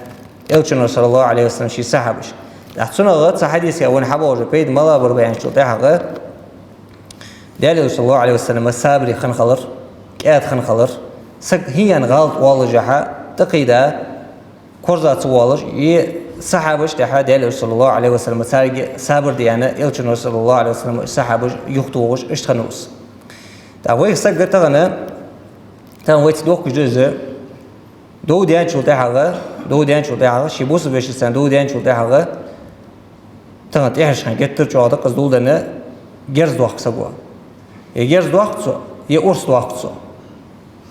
Элчано, صلى الله عليه وسلم, ший асхьабашка. ТӀаккха цунах, цу хьадисах вайна хьабоагӀаш пайда малагӀа бар ба аьнначул тӀехьагӀа, Даьла Элча, صلى الله عليه وسلم, сабаре хинна хилар, кӀаьда хинна хилар, саг хӀанз гӀалат воллашехь, тӀакхийда, корзагӀ ца воалаш, е асхьабаш тӀехьа Даьла Элча, صلى الله عليه وسلم, царга сабар де аьнна, Элчано, صلى الله عليه وسلم, асхьабаш юхатохаш, иштта хиннав из. ТӀаккха вай саг тахан, тахан вайца дохкаш да из, дов даьнначул тӀехьагӀа, дов даьнначул тӀехьагӀа, ший бусалба вешийца дов даьнначул тӀехьагӀа, тахан тӀехьарча хана геттара чӀоагӀа да-кх из дов денна герз доаккх саго. Е герз доаккх цо, е урс доаккх цо.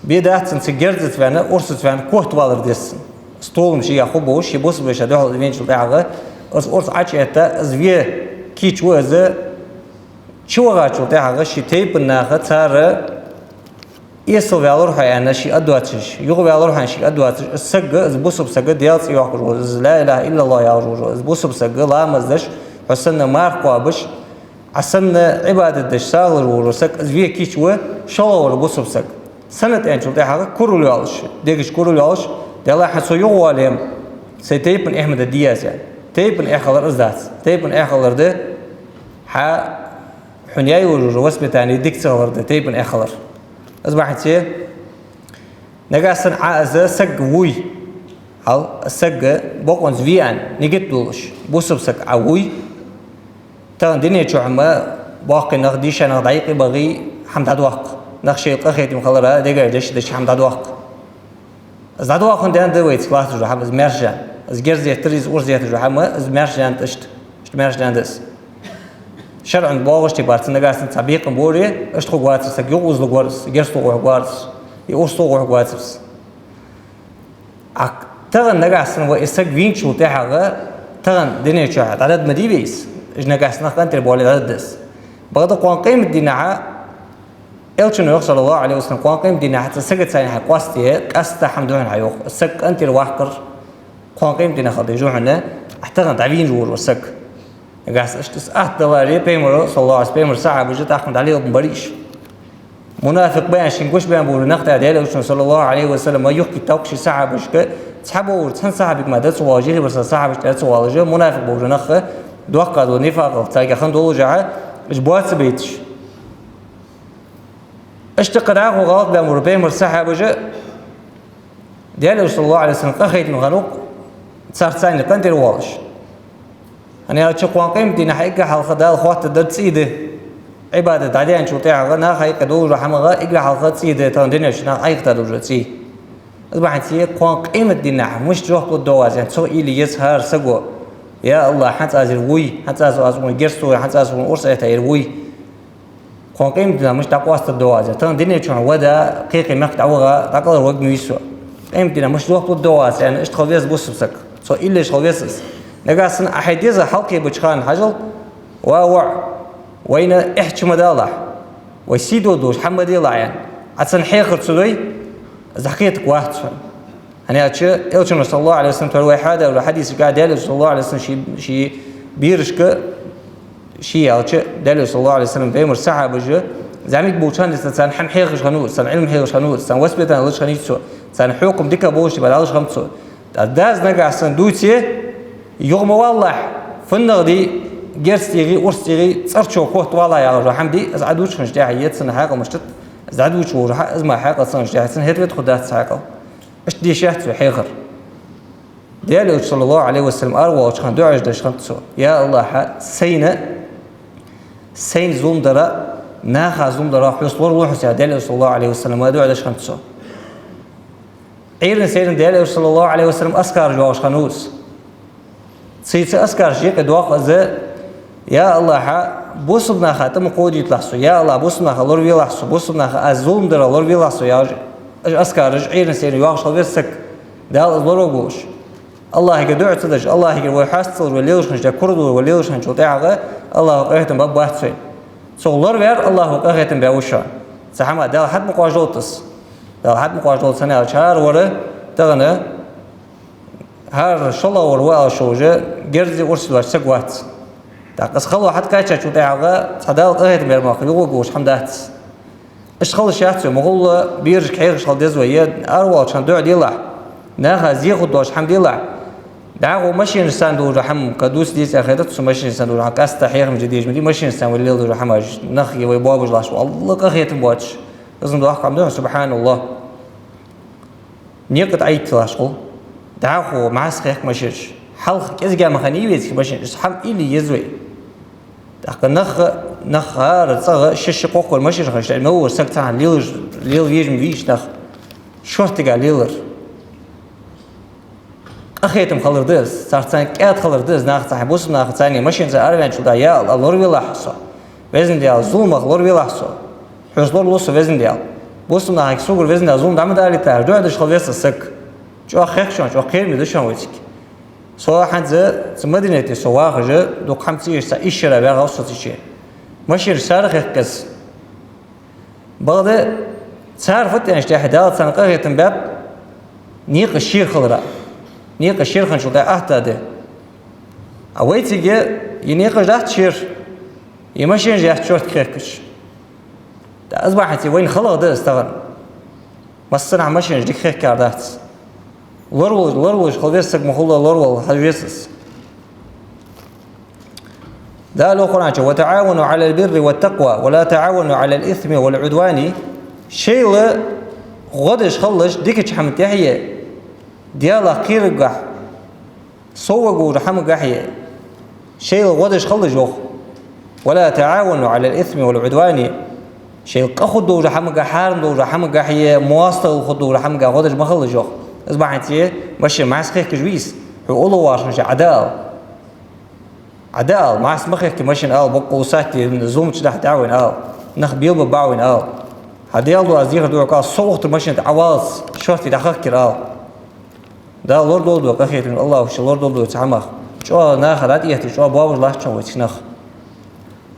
Бе дац цунна цу герзаца ваьнна, урсаца ваьнна котвалар деза цунна. Из толам шийгахь хургболаш, ший бусалба вешийца духьал из веначул тӀехьагӀа, из урс Ӏочуэтта, из ве кийча ва из, чувахачул тӀехьагӀа ший тайпан наха, цар эсала ваьлар хьо аьнна шийга а доацаш, юха ваьлар хьо аьнна шийга а доацаш, из саг, из бусалба саг, Даьла цӀи йоаккхаш вола, из لا إله إلا الله яхаш вола, из бусалба саг, ламаз деш, хьо санна марха кхоабаш, Ӏа санна Ӏибадат деш сагӀа луш вола саг, из ве кийча ва, шоллагӀа вола бусалба саг. Сенна аьнначул тӀехьагӀа курал йоалаш, дегаш курал йоалаш, Даьллахьа, со юхавоале-м, сай тайпан эхь ма дергда аз, аьнна. Тайпан эхь хилар из дац. Тайпан эхь хилар да, хьа Хьона яь йолаш йола воспитани дика ца хилар да, тайпан эхь хилар. Из бахьанце, нагахьа санна Ӏа из саг вуй, хьал, саг бокъонца ве аьнна, нигат долаш, бусалба саг Ӏа вуй, тахан дунен чухь-м боккхий нах, дийша нах дӀаюкъебахе, хӀама дӀадоаккх. Нах шоайла къахетам хиларах дегаш деш, деш хӀама дӀадоаккх. Из дӀадоаккхаш да вайцига латташ дола хӀама, из маьрша да. Из герз еттар, из урс етташ дола хӀама, из маьрша да иштта. Иштта маьрша да из. ШарӀо боагӀаш тӀабарца нагахьа санна цхьа бекхам боре, иштта хургвацар саг, юха узалургвар из, герз тохаргвар из, е урс тохаргвацар из. А тахан нагахьа санна вай из саг вийначул тӀехьагӀа, тахан дунен чухь дӀадаргда ма дий вай из, уж нагахьа санна нах къинтӀера боале дӀадаргда из. Бакъда кхоана къематдийнахьа, Элчано йоах, صلى الله عليه وسلم, кхоана къематдийнахьа цу сагаца хьона хьа къоастае, къаьстта хӀама да хьона хьа, йоах. Саг къинтӀера ваккхар кхоана къематдийнахьа хила дезаш да хьона, а тахан дӀавийна вола саг. Нагахьа санна иштта из атта даларе, Пайхамара, صلى الله عليه وسلم, Пайхамара асхьабаша тӀаккха дӀалелабаь барий уж. Мунафикъ ба аьнна шийна гучабаьнна бола нах тӀа Даьла Элчано, صلى الله عليه وسلم, юхакхийттав-кх ший асхьабашка, цхьабараш, цхьан асхьабага мара ца воалаш, жихи барса асхьабашка ца воалаш, мунафикъ бола нах, доккха дола нифакъал царгахь хинна доллашехь, уж боаца байташ. Иштта кхы дӀахо гӀалат баьнна бола Пайхамара асхьабаш, Даьла Элча, صلى الله عليه وسلم, къахетам хиннав-кх царца цхьана къинтӀера воалаш. ХӀана аьлча кхоана къематдийнахьа эггара хьалха Дала хоаттаргдар цӀий да. Ӏибадат дӀадаьнначул тӀехьагӀа наха юкъе долаш дола хӀамах эггара хьалха цӀий да, тахан дунен чу наха Ӏайхта долаш дола цӀий. Из бахьанце кхоана къематдийнахьа мишта жоп лургда аз, аьнна, цох уйла е еза хӀара саго. Я АллахӀ, хӀанз аз ер вуй, хӀанз аз, аз укхун герз тохе, хӀанз аз укхун урс эха ер вуй. Кхоана къематдийнахьа мишта дӀакъоастаргда аз ер. Тахан дунен чу вада, кхы-кхы мехка дӀаваха, дӀакъовла варгвий со. Къематдийнахьа мишта жоп лургда аз, аьнна, иштта хила веза бусалба саг. Цо иллеш хила веза из. Нагахьа санна Ӏа хьай деза хьалкхебача хана хьажал, ва воӀ, вайна эхь чу ма далахь, вай сий долаш хӀама ма делахь, аьнна. Ӏа цунна хьехар ца дой, из дӀакхетаргвац хьона. ХӀана аьлча, Элчано, صلى الله عليه وسلم, тхьовра вай хьадаьр дола хьадисагахь, Даьла Элчано, صلى الله عليه وسلم, ший, ший берашка, ше аьлча, Даьла Элчано, صلى الله عليه وسلم, пайхамара сахьабаша зӀамига болча хана денз царна хӀама хьехаш хиннав из, царна Ӏилма хьехаш хиннав из, царна воспитание луш хиннай цо, царна хьехам дика болаш, тӀа бӀаргадоалаш хиннав цо. ТӀаккха дас нагахьа санна дувце, юха ма валалахь, фуннагӀа дий, герз тӀехьагӀа, урс тӀехьагӀа, цӀерчо котвалалахь яхаш дола хӀама дий, из Ӏа дувцача хана тӀехьа, е цунна хьаькъал мишта да, из Ӏа дувцаш волча хана, из ма хьаькъал цунна тӀехьа, цунна хӀета вет хургдац хьаькъал. Иштта дийша яц вай хьехар. Даьла Элча, صلى الله عليه وسلم, аравоалача хана дуӀаш деш хиннад цо: «Я АллахӀ, сайна, сайна зулам дара, наха зулам дара хьоца лоралу хьо», — яхаш, Даьла Элча, صلى الله عليه وسلم, дуӀа деш хиннад цо. Ӏуйрийна сайранна Даьла Элча, صلى الله عليه وسلم, азкараш йоагӀаш хиннав из. Цу, цу азкарашта юкъе доагӀа из: «Я АллахӀ, бусалба наха тӀа ма кховдийталахь со, я АллахӀ, бусалба наха лоравелахь со, бусалба наха аз зулам дара лоравелахь со», — яхаш, уж азкараш Ӏуйрийна сайранна йоагӀаш хила веза саг, Дала из лоравергволаш. АллахӀагара дуӀа ца деш, АллахӀагара вай хьаст ца луш, вай лелаш хиннача тӀа кура луш, вай лелаш хинначул тӀехьагӀа АллахӀа къахетам бергбац вайна. Цох лораваьр АллахӀа къахетам бергба шоана. Цу хӀамах Дала хьатӀа ма къоажадолда из. Дала хьатӀа ма къоажадолда, хӀана аьлча хӀара вар тахан, хӀара шоллагӀвар ва аьлча уже герзи урси доацаш саг вац. ТӀаккха из хало хьатӀакхаьчачул тӀехьагӀа цхьа Дала къахетам бер мара юхаваргволаш хӀама дац. Иштта хила йиш яц вай, ма хулла берашка хьехаш хила деза вай, е аравоалача хана дуӀа делахь, наха зе хургдолаш хӀама делахь. ДӀахо машинаш санна долаш дола хӀама, кхы дувца деза аьнна хетац сона, машинаш санна долаш дола хӀама, къаьстта хьехамаш деш ма дий машинаш санна вай леладеш дола хӀама, нах е вай боабаш латташ, валла къахетам боацаш. Из ма дохк хӀама да, субхьаналлахӀ. Никъ тӀа Ӏайтталаш хул. ДӀахо маьрса хехк машинаш. Хьалха кӀезига ма хиннай вайцига машинаш, из хӀама уйла е еза вай. ТӀаккха нах, нах хӀара цӀагӀа ши-ши, кхо-кхо машинаш хиннача тӀа мел вар саг цхьан лелаш, лела везаш ма вий уж нах. Шорттига лелар. Къахетам хилар да из, царца кӀаьда хилар да из, нах цхьа бусалба наха царна машинца араваьнначул тӀехьагӀа: «Я АллахӀ, лоравелахь со. Везан Даьла, зуламах лоравелахь со. Хьоца лоралу со, Везан Даьла. Бусалба нахага, согара, Везан Даьла, зулам дӀа ма далийталахь», — дуӀа деш хила веза саг. ЧӀоагӀа хехк шоана, чӀоагӀа кхераме да шоана вайцига. Со хӀанз цу Мадинате со вахаш, дукха хӀама ца еш, цхьа исс шера ваьгӀав со цу чу. Машинаш сара хехказ. Бакъда цар фу тӀенаш тӀехьа Дала царна къахетам баьб, никъаш шера хилара. Никъаш шера хинначул тӀехьа атта да. А вайцига е никъаш дац шера, е машинаш яц шортта хехкаш. ТӀаккха из бахьанца вайна халагӀа да из тахан. Массанахьа машинаш дика хехкар дац. Лораволаш, лораволаш хила веза саг, ма хулла лоравала хьажа веза из. Дала йоах Къуръан чу: «وتعاونوا على البر والتقوى ولا تعاونوا على الإثم والعدوان». Шоайла гӀо деш хилалаш дикача хӀаман тӀехье, Даьлах кхераргахьа, совгӀа волча хӀамагахье шоайла гӀо деш хилалаш, йоах. «ولا تعاونوا على الإثم والعدوان». Шоайла къа хургдолча хӀамагахьа, хьарам долча хӀамагахье, моастагӀал хургдолча хӀамагахьа гӀо деш ма хилалаш, йоах. Из бахьанца машин маьрса хехкаш вий из, хьо уллув вагӀаш хиннача Ӏа дӀаала. Ӏа дӀаала, маьрса ма хехке машин ала, боккъал усатте зулам чу дахьа дӀа вайна ала, нах белабергба вайна ала. Хьа Даьла дуӀа аз дехар да хьога ала, со ухтар машина тӀа Ӏа валлалца шортта дӀахахкар ала. Дала лорадолда вай, къахетаме АллахӀа ший лорадолда вай цу хӀамах. ЧӀоагӀа наха дӀатӀаэттача, чӀоагӀа боабаш латт шоана вайцига нах.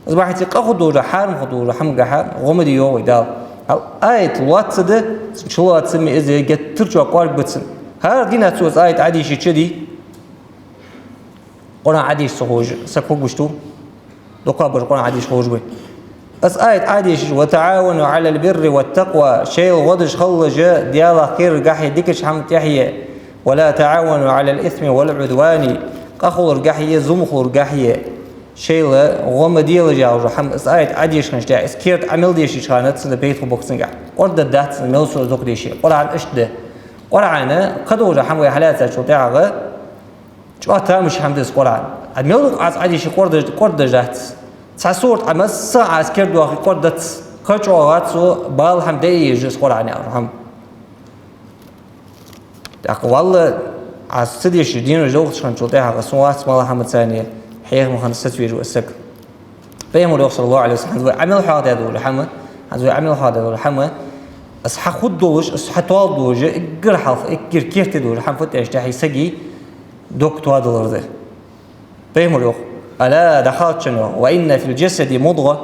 Из бахьанца къа хургдолча, хьарам хургдолча хӀамагахьа гӀо ма де, йоах вайга Дала. Хьал аят лоацца да, цун чулоацаме из геттара чӀоагӀа кӀоаргба цунна. ХӀара дийнахьа цо из аят Ӏодийшача дий, Къуръан Ӏодеша ца ховш саг хургволаш ва. ДукхагӀбараш Къуръан Ӏодеша ховш ба. Из аят Ӏодешаш: «وتعاونوا على البر والتقوى», шоайла гӀо деш хилалаш Даьлах кхераргахьеи дикача хӀаман тӀехьеи, «ولا تعاونوا على الإثم والعدوان», къа хуларгахьеи зулам хуларгахьеи шоайла гӀо ма делаш, яхаш дола хӀама, из аят Ӏодеша хинначул тӀехьа, из керда Ӏа мел дешача хана цунна пайда хургба-кх цунгахьа. КӀордаде дац цунна мел цо дукха деше. Къуръан иштта да. Къуръан кхыдолча хӀамах вай хьалаьцачул тӀехьагӀа, чӀоагӀа тамаш хӀама да из Къуръан. Ӏа мел дукха Ӏа из Ӏодийше кӀордаш, кӀордадеш дац. Цхьа сурат Ӏа массанахьа из кердадоахе кӀордадац. Кхы чӀоагӀа цо бала хӀама дӀаэцаш да из Къуръан, яхаш хӀама. ТӀаккха валла, Аз ца дешаш дийна вежа вахача хана чул тӀехьагӀа сона вац мел хӀама царна хьехам хинна сацавеш ва саг. Пайхамара йоах, саллаллаху Ӏалайхи ва саллам, хӀанз вай Ӏамал хьоахадаь дола хӀама, хӀанз вай Ӏамал хьоахадаь дола хӀама, из хьахургдолаш, из хьатоалургдолаш, эггара хьалха, эггара керте долаш хӀама фуд аьлча, тӀехьа сага дог тоадалар да. Пайхамара йоах: «ألا», дӀахалччан йоах, «وإن في الجسد مضغة»,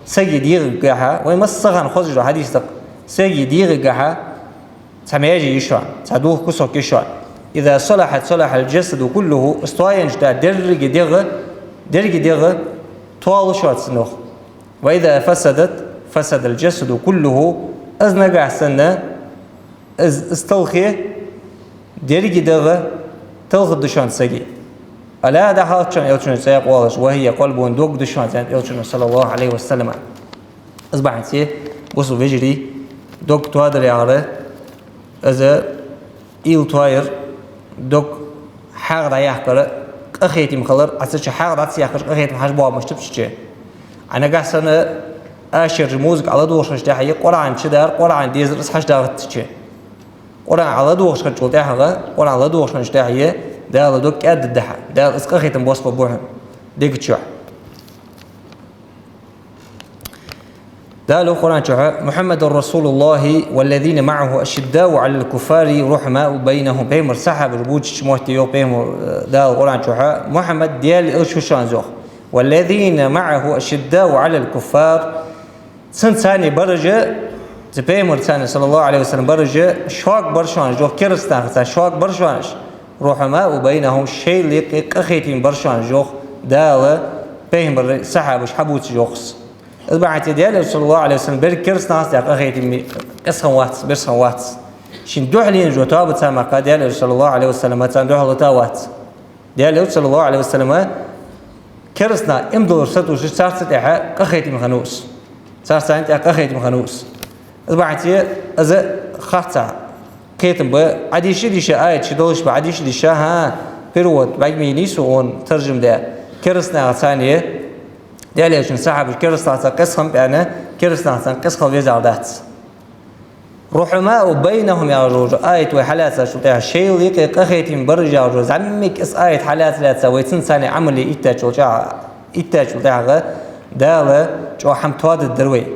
сага дегӀагахьа, вай массахана хозаш дола хьадис да-кх, сага дегӀагахьа цхьа маьже я шоана, цхьа дулх, кусок я шоана. «إذا صلحت صلح الجسد كله», из тоаеннача деррига дегӀ, деррига дегӀ тоалу шоана цун, йоах. «وإذا فسدت فسد الجسد كله», из нагахьа санна, из, из талхе, деррига дегӀ талхаргда шоана сага. «ألا», дӀахалччан, Элчано цӀаькха оалаш, «وهي قلب», дог да шоана, аьннад Элчано, саллаллаху Ӏалайхи ва саллам. Из бахьанце, бусалба вежарий, дог тоадар яхар, из уйла тоаяр, дог хьагӀ дӀаяккхар, къахетам хилар, Ӏа цу чу хьагӀ дӀа ца яьккхача, къахетам хьажа боагӀа мишта ба цу чу. Ӏа нагахьа санна ашаржа музыка Ӏа ладувгӀаш хинначул тӀехьа, е Къуръан чудар, Къуръан дезар, из хьачудагӀац цу чу. Къуръан Ӏа ладувгӀаш хинначул тӀехьагӀа, Къуръан ладувгӀаш хинначул тӀехьагӀа, Дала дог кӀаьддергда хьа, Дала из къахетам босбергба хьона дега чу. Дала йоах Къуръан чу: «محمد رسول الله والذين معه أشداء على الكفار رحماء بينهم». Пайхамара сахьабаш бувцача метте йоах Пайхамара, э, Дала Къуръан чу: «Мухьаммад Даьла элча ва шоана», йоах. «والذين معه أشداء على الكفار». Цунца цхьана бараш, цу Пайхамарца цхьана, саллаллаху Ӏалайхи ва саллам, бараш шога бар шоана, йоах, керастанашца шога бар шоана. «رحماء بينهم», шоайла юкъе къахетаме бар шоана, йоах, Дала Пайхамара сахьабаш хьабувцаш, йоах. Из бахьанце Даьла Элча, саллаллаху Ӏалайхи ва саллам, берригача керастанашца къахетаме, къестхам вац, берсхам вац. Шийна духьале йолча тоабаца мара Даьла Элча, саллаллаху Ӏалайхи ва саллам, царна духьале латавац. Даьла Элча, саллаллаху Ӏалайхи ва саллам, керастанаш иман диллар сатувсаш, царца тӀехьа къахетаме хиннав из. Царца тӀехьа къахетаме хиннав из. Из бахьанце из харцахьа кхетам ба, Ӏодийша-дийша, аяташ долаш ба, Ӏодийша-дийша, хӀа, перевод бӀаргагуш нийсу он таржам де. Керастанашца цхьана Даьла Элчан сахьабаш керастанашца къестхам баьнна, керастанашца къестхал везар дац. «رحماء بينهم» яхаш йола аят вай хьалаьцачул тӀехьа, шоайла юкъе къахетаме бараш яхаш йола, зӀамига из аят хьалаьца-лаьца вай цунца цхьана Ӏамал е иттачул чӀа-, иттачул тӀехьагӀа Дала чӀоагӀа хӀама тоадергдар вай.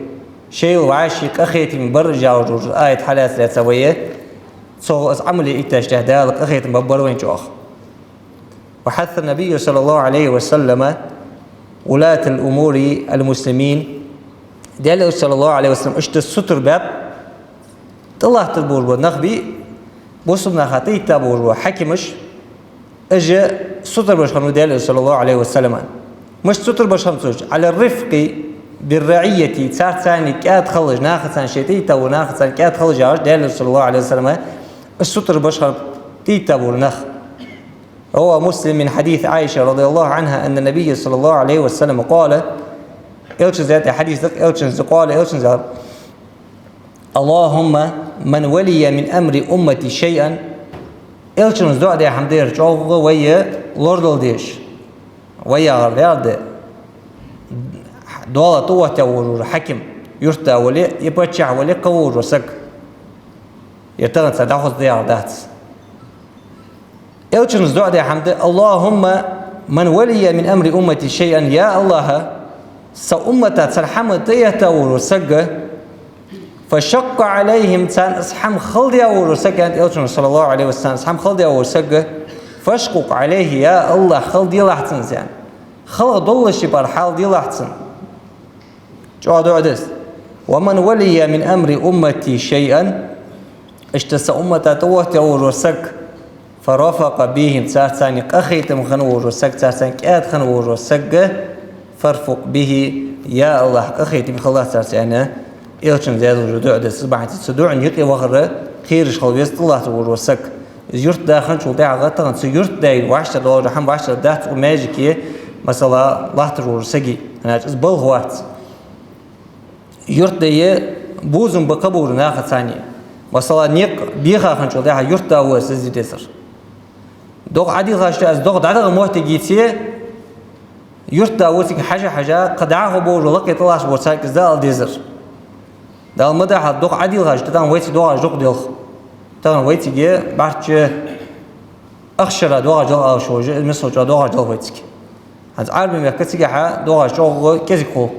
Шоайла вӀаши къахетаме бараш яхаш йола аят хьалаьца-лаьца вай, цох из Ӏамал е иттачул тӀехьа Дала къахетам бергбар вайна чӀоагӀа. «وحث النبي صلى الله عليه وسلم ولاة أمور المسلمين». Даьла Элча, саллаллаху Ӏалайхи ва саллам, иштта сутара баьб, тӀалаттар болаш бола нах бий, бусалба наха тӀаэтта болаш бола хьакимаш, уж сутара беш хиннав Даьла Элча, саллаллаху Ӏалайхи ва саллам. Мишта сутара беш хиннав цо уж? «على الرفق بالرعية», царца цхьана кӀаьда хилалаш, нахаца цхьана, шоай тӀаэтта болча нахаца цхьана кӀаьда хилалаш яхаш, Даьла Элча, саллаллаху Ӏалайхи ва саллам, уж сутара беш хиннав тӀаэтта бола нах. رواه مسلم من حديث عائشة رضي الله عنها أن النبي صلى الله عليه وسلم قال. Элчанца аьнна хьадис да-кх, Элчанца, قال, Элчанца аьлар: «اللهم من ولي من أمر أمتي شيئا». Элчанца дуӀа даь хӀама да ер, чӀоагӀа вай лорадала дезаш. Вай яхар да ер, дола тӀаоттаяь волаш вола хьаким, юртда вале, е паччахь вале, кхы волаш вола саг. Ер тахан цхьа дӀахоза да яхар дац. Элчанца дуӀа даь хӀама да: «اللهم من ولي من أمر أمتي شيئا», я АллахӀ, са уммата цхьан хӀаман тӀаэтта волаш вола саг, «فشق عليهم», царна из хӀама хала даь волаш вола саг, аьннад Элчано, саллаллаху Ӏалайхи ва саллам, из хӀама хала даь волаш вола саг, «فاشقق عليه», я АллахӀ, хала делахь цунна, аьнна. Хала долаш ший пар хьал делахь цунна. ЧӀоагӀа дуӀа да из. «ومن ولي من أمر أمتي شيئا», иштта са уммата тӀаоттаяь волаш вола саг, «فرفق بهم», царца цхьана къахетаме хинна волаш вола саг, царца цхьана кӀаьда хинна волаш вола саг, «فارفق به», я АллахӀ, къахетаме хилалахь царца, аьнна, Элчано даь долаш дола дуӀа да из. Из бахьанца цу дуӀан юкъе вахар кхераш хила веза тӀалаттар волаш вола саг. Из юртда хинначул тӀехьагӀа тахан цу юртдаь вӀаштӀехьадоалаш дола хӀама вӀаштӀехьадаргдац укх маьждиге, масала, латташ волча сага, хӀана аьлча из балха вац. Юртда е бувзам ба кхыбараш нахаца цхьана. Масала, никъ беха хинначул тӀехьагӀа юртда ва из зе дезар. ДогӀа Ӏодилхача, из догӀа дӀадахача моттиге, юртда ва цига хьажа-хьажа, кхы дӀахо болаш бола лакхе тӀалатташ болча сага из дӀаала дезар. Дала ма дахьа, догӀа Ӏодилхача, тахан вайцига доагӀаш дукха делх. Тахан вайцига бӀарчча Ахшара доагӀаш дола алаш вожа, из мисал чӀоагӀа доагӀаш дола вайцига. ХӀанз Ӏарбий мехка цигахьа доагӀаш чӀоагӀа кӀезига хул.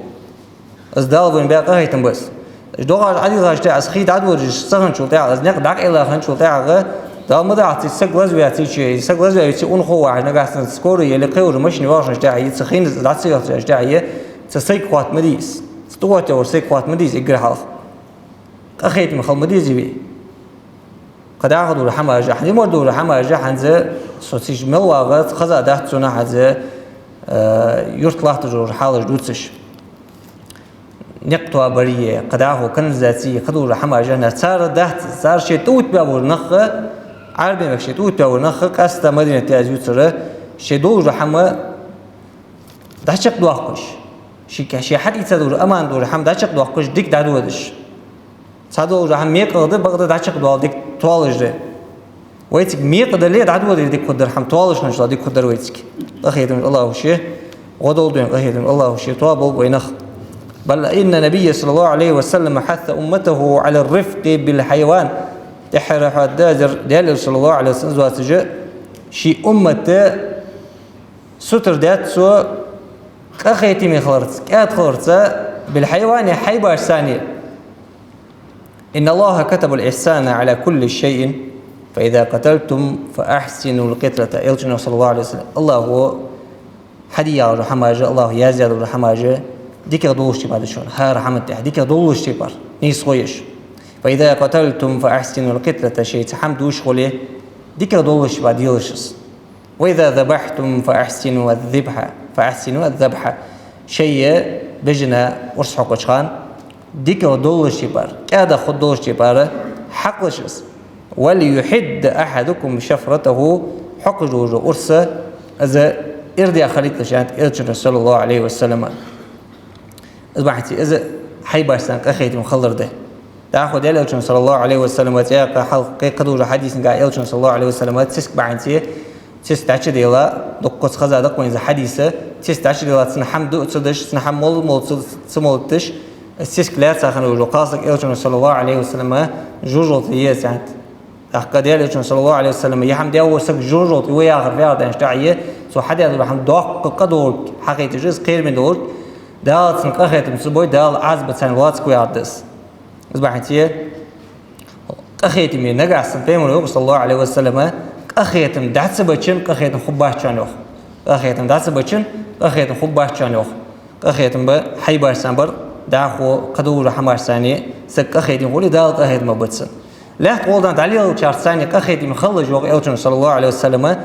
Из Дала вайна баь къахетам ба из. ДоагӀаш Ӏадилхаш тӀа из хий дӀадодаш ца хинначул тӀехьагӀа, из никъ дӀакъайла хинначул тӀехьагӀа, Дала ма дахьа, цу саг лазаваьцача, из саг лазаваьвцача унахо вахаш, нагахьа санна скорый е кхы уже машина вахача тӀехьа, е цу хинца дӀа ца йоьхача тӀехьа, е цу сайга хатта ма дий из. Цу тӀа оттавар сайга хатта ма дий из, эггара хьалха. Къахетаме хила ма дезий вай. Кхы дӀахо дола хӀамаш, хӀанз мо дола хӀамаш, хӀанз со цига мел вагӀа, хеза дац сона хӀанз, э, юрта латташ дола хьалаш дувцаш. Никъ тоабар е, кхы дӀахо канализаци, кхы дола хӀамаш, хӀанз цар дац, цар шоай тӀаоттабаь бола нах, Ӏарбий мехка шоай тӀаоттабаь бола нах, къаьстта Мадинате аз ювцар, шоай долаш дола хӀама дӀачакхдоаккхаш, шоай, шоай хьатӀаийца дола аманат дола хӀама дӀачакхдоаккхаш, дика дӀадодаш. Цхьадола хӀама мекъагӀа да, бакъда дӀачакхдоал дика тоалаш да. Вайцига мекъа дале, дӀадоде дика хургдар, хӀама тоалаш хинначул дика хургдар вайцига. Къахетамца Аллахӏо ше гӀо долда вайна, къахетамца Аллахӏо ше тоаболба вай нах. بل إن النبي صلى الله عليه وسلم حث أمته على الرفق بالحيوان. ТӀеххьара хьоадаьдар Даьла Элча, صلى الله عليه وسلم, из воацаш, ший уммат сутара даьд цо къахетаме хиларца, кӀаьда хиларца, بالحيوان, хьайбашца. إن الله كتب الإحسان على كل شيء، فإذا قتلتم فأحسنوا القتلة. Элчано, صلى الله عليه وسلم, Аллахӏо хьаде яхаш дола хӀамаш, Аллахӏо яздаь дола хӀамаш, дикагӀа долаш тайпара да шоана, хӀара хӀаман тӀехьа дикагӀа долаш тайпара, нийсхо еш. فإذا قتلتم فأحسنوا القتلة, шоай цхьа хӀама дувш хуле, дикагӀа долаш тайпара делаш из. وإذا ذبحتم فأحسنوا الذبح، فأحسنوا الذبح. Шоай бежана урс хьокхача хана дикагӀа долаш тайпара, кӀаьда хургдолаш тайпара хьакхалаш из. وليحد أحدكم شفرته, хьокхаш долаш дола урс, из ирде хилийталаш, аьннад Элчано, صلى الله عليه وسلم. Из бахьанца из хьайбашца къахетаме хилар да. ДӀахо Даьла Элчано, صلى الله عليه وسلم, цӀаькха хьалха кхы долча хьадисагахь Элчано, صلى الله عليه وسلم, циска бахьанца, циска дӀачудайла, дуккхаза хеза да-кх вайна из хьадис, циска дӀачудайла, цунна хӀама дуа ца деш, цунна хӀама мала-мала ца, ца молийташ, циска лаьца хинна волаш вола кхалсаг Элчано, صلى الله عليه وسلم, жожагӀате еза, аьннад. ТӀаккха Даьла Элчано, صلى الله عليه وسلم, е хӀама даь вола саг жожагӀате ва яхар фу яхар да аьнначул тӀехьагӀа, цо хьадаь дола хӀама доккха къа долга хьахайташ, из кхераме долга, Дала цунна къахетам ца бой, Дала Ӏазапаца лоацаргва яхар да из. Из бахьанца къахетаме, нагахьа санна, Пайхамара йоах, صلى الله عليه وسلم, къахетам дӀа ца бича, къахетам хургбац шоана, йоах. Къахетам дӀа ца бича, къахетам хургбац шоана, йоах. Къахетам ба хьайбашца бар, дӀахо кхы долаш дола хӀамашца саг къахетаме хуле, Дала къахетам ба цунна. Лаьтта гӀолла дӀалелачарца къахетаме хилалаш, йоах Элчано, صلى الله عليه وسلم,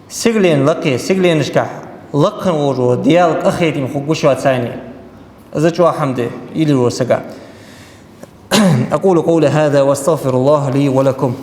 сигален лакхе, сигаленашкахь лакха хинна волаш вола Даьла къахетам хургва шоана. Из чӀоагӀа хӀама да, уйла йолаш вола сага. أقول قولي هذا وأستغفر الله لي ولكم.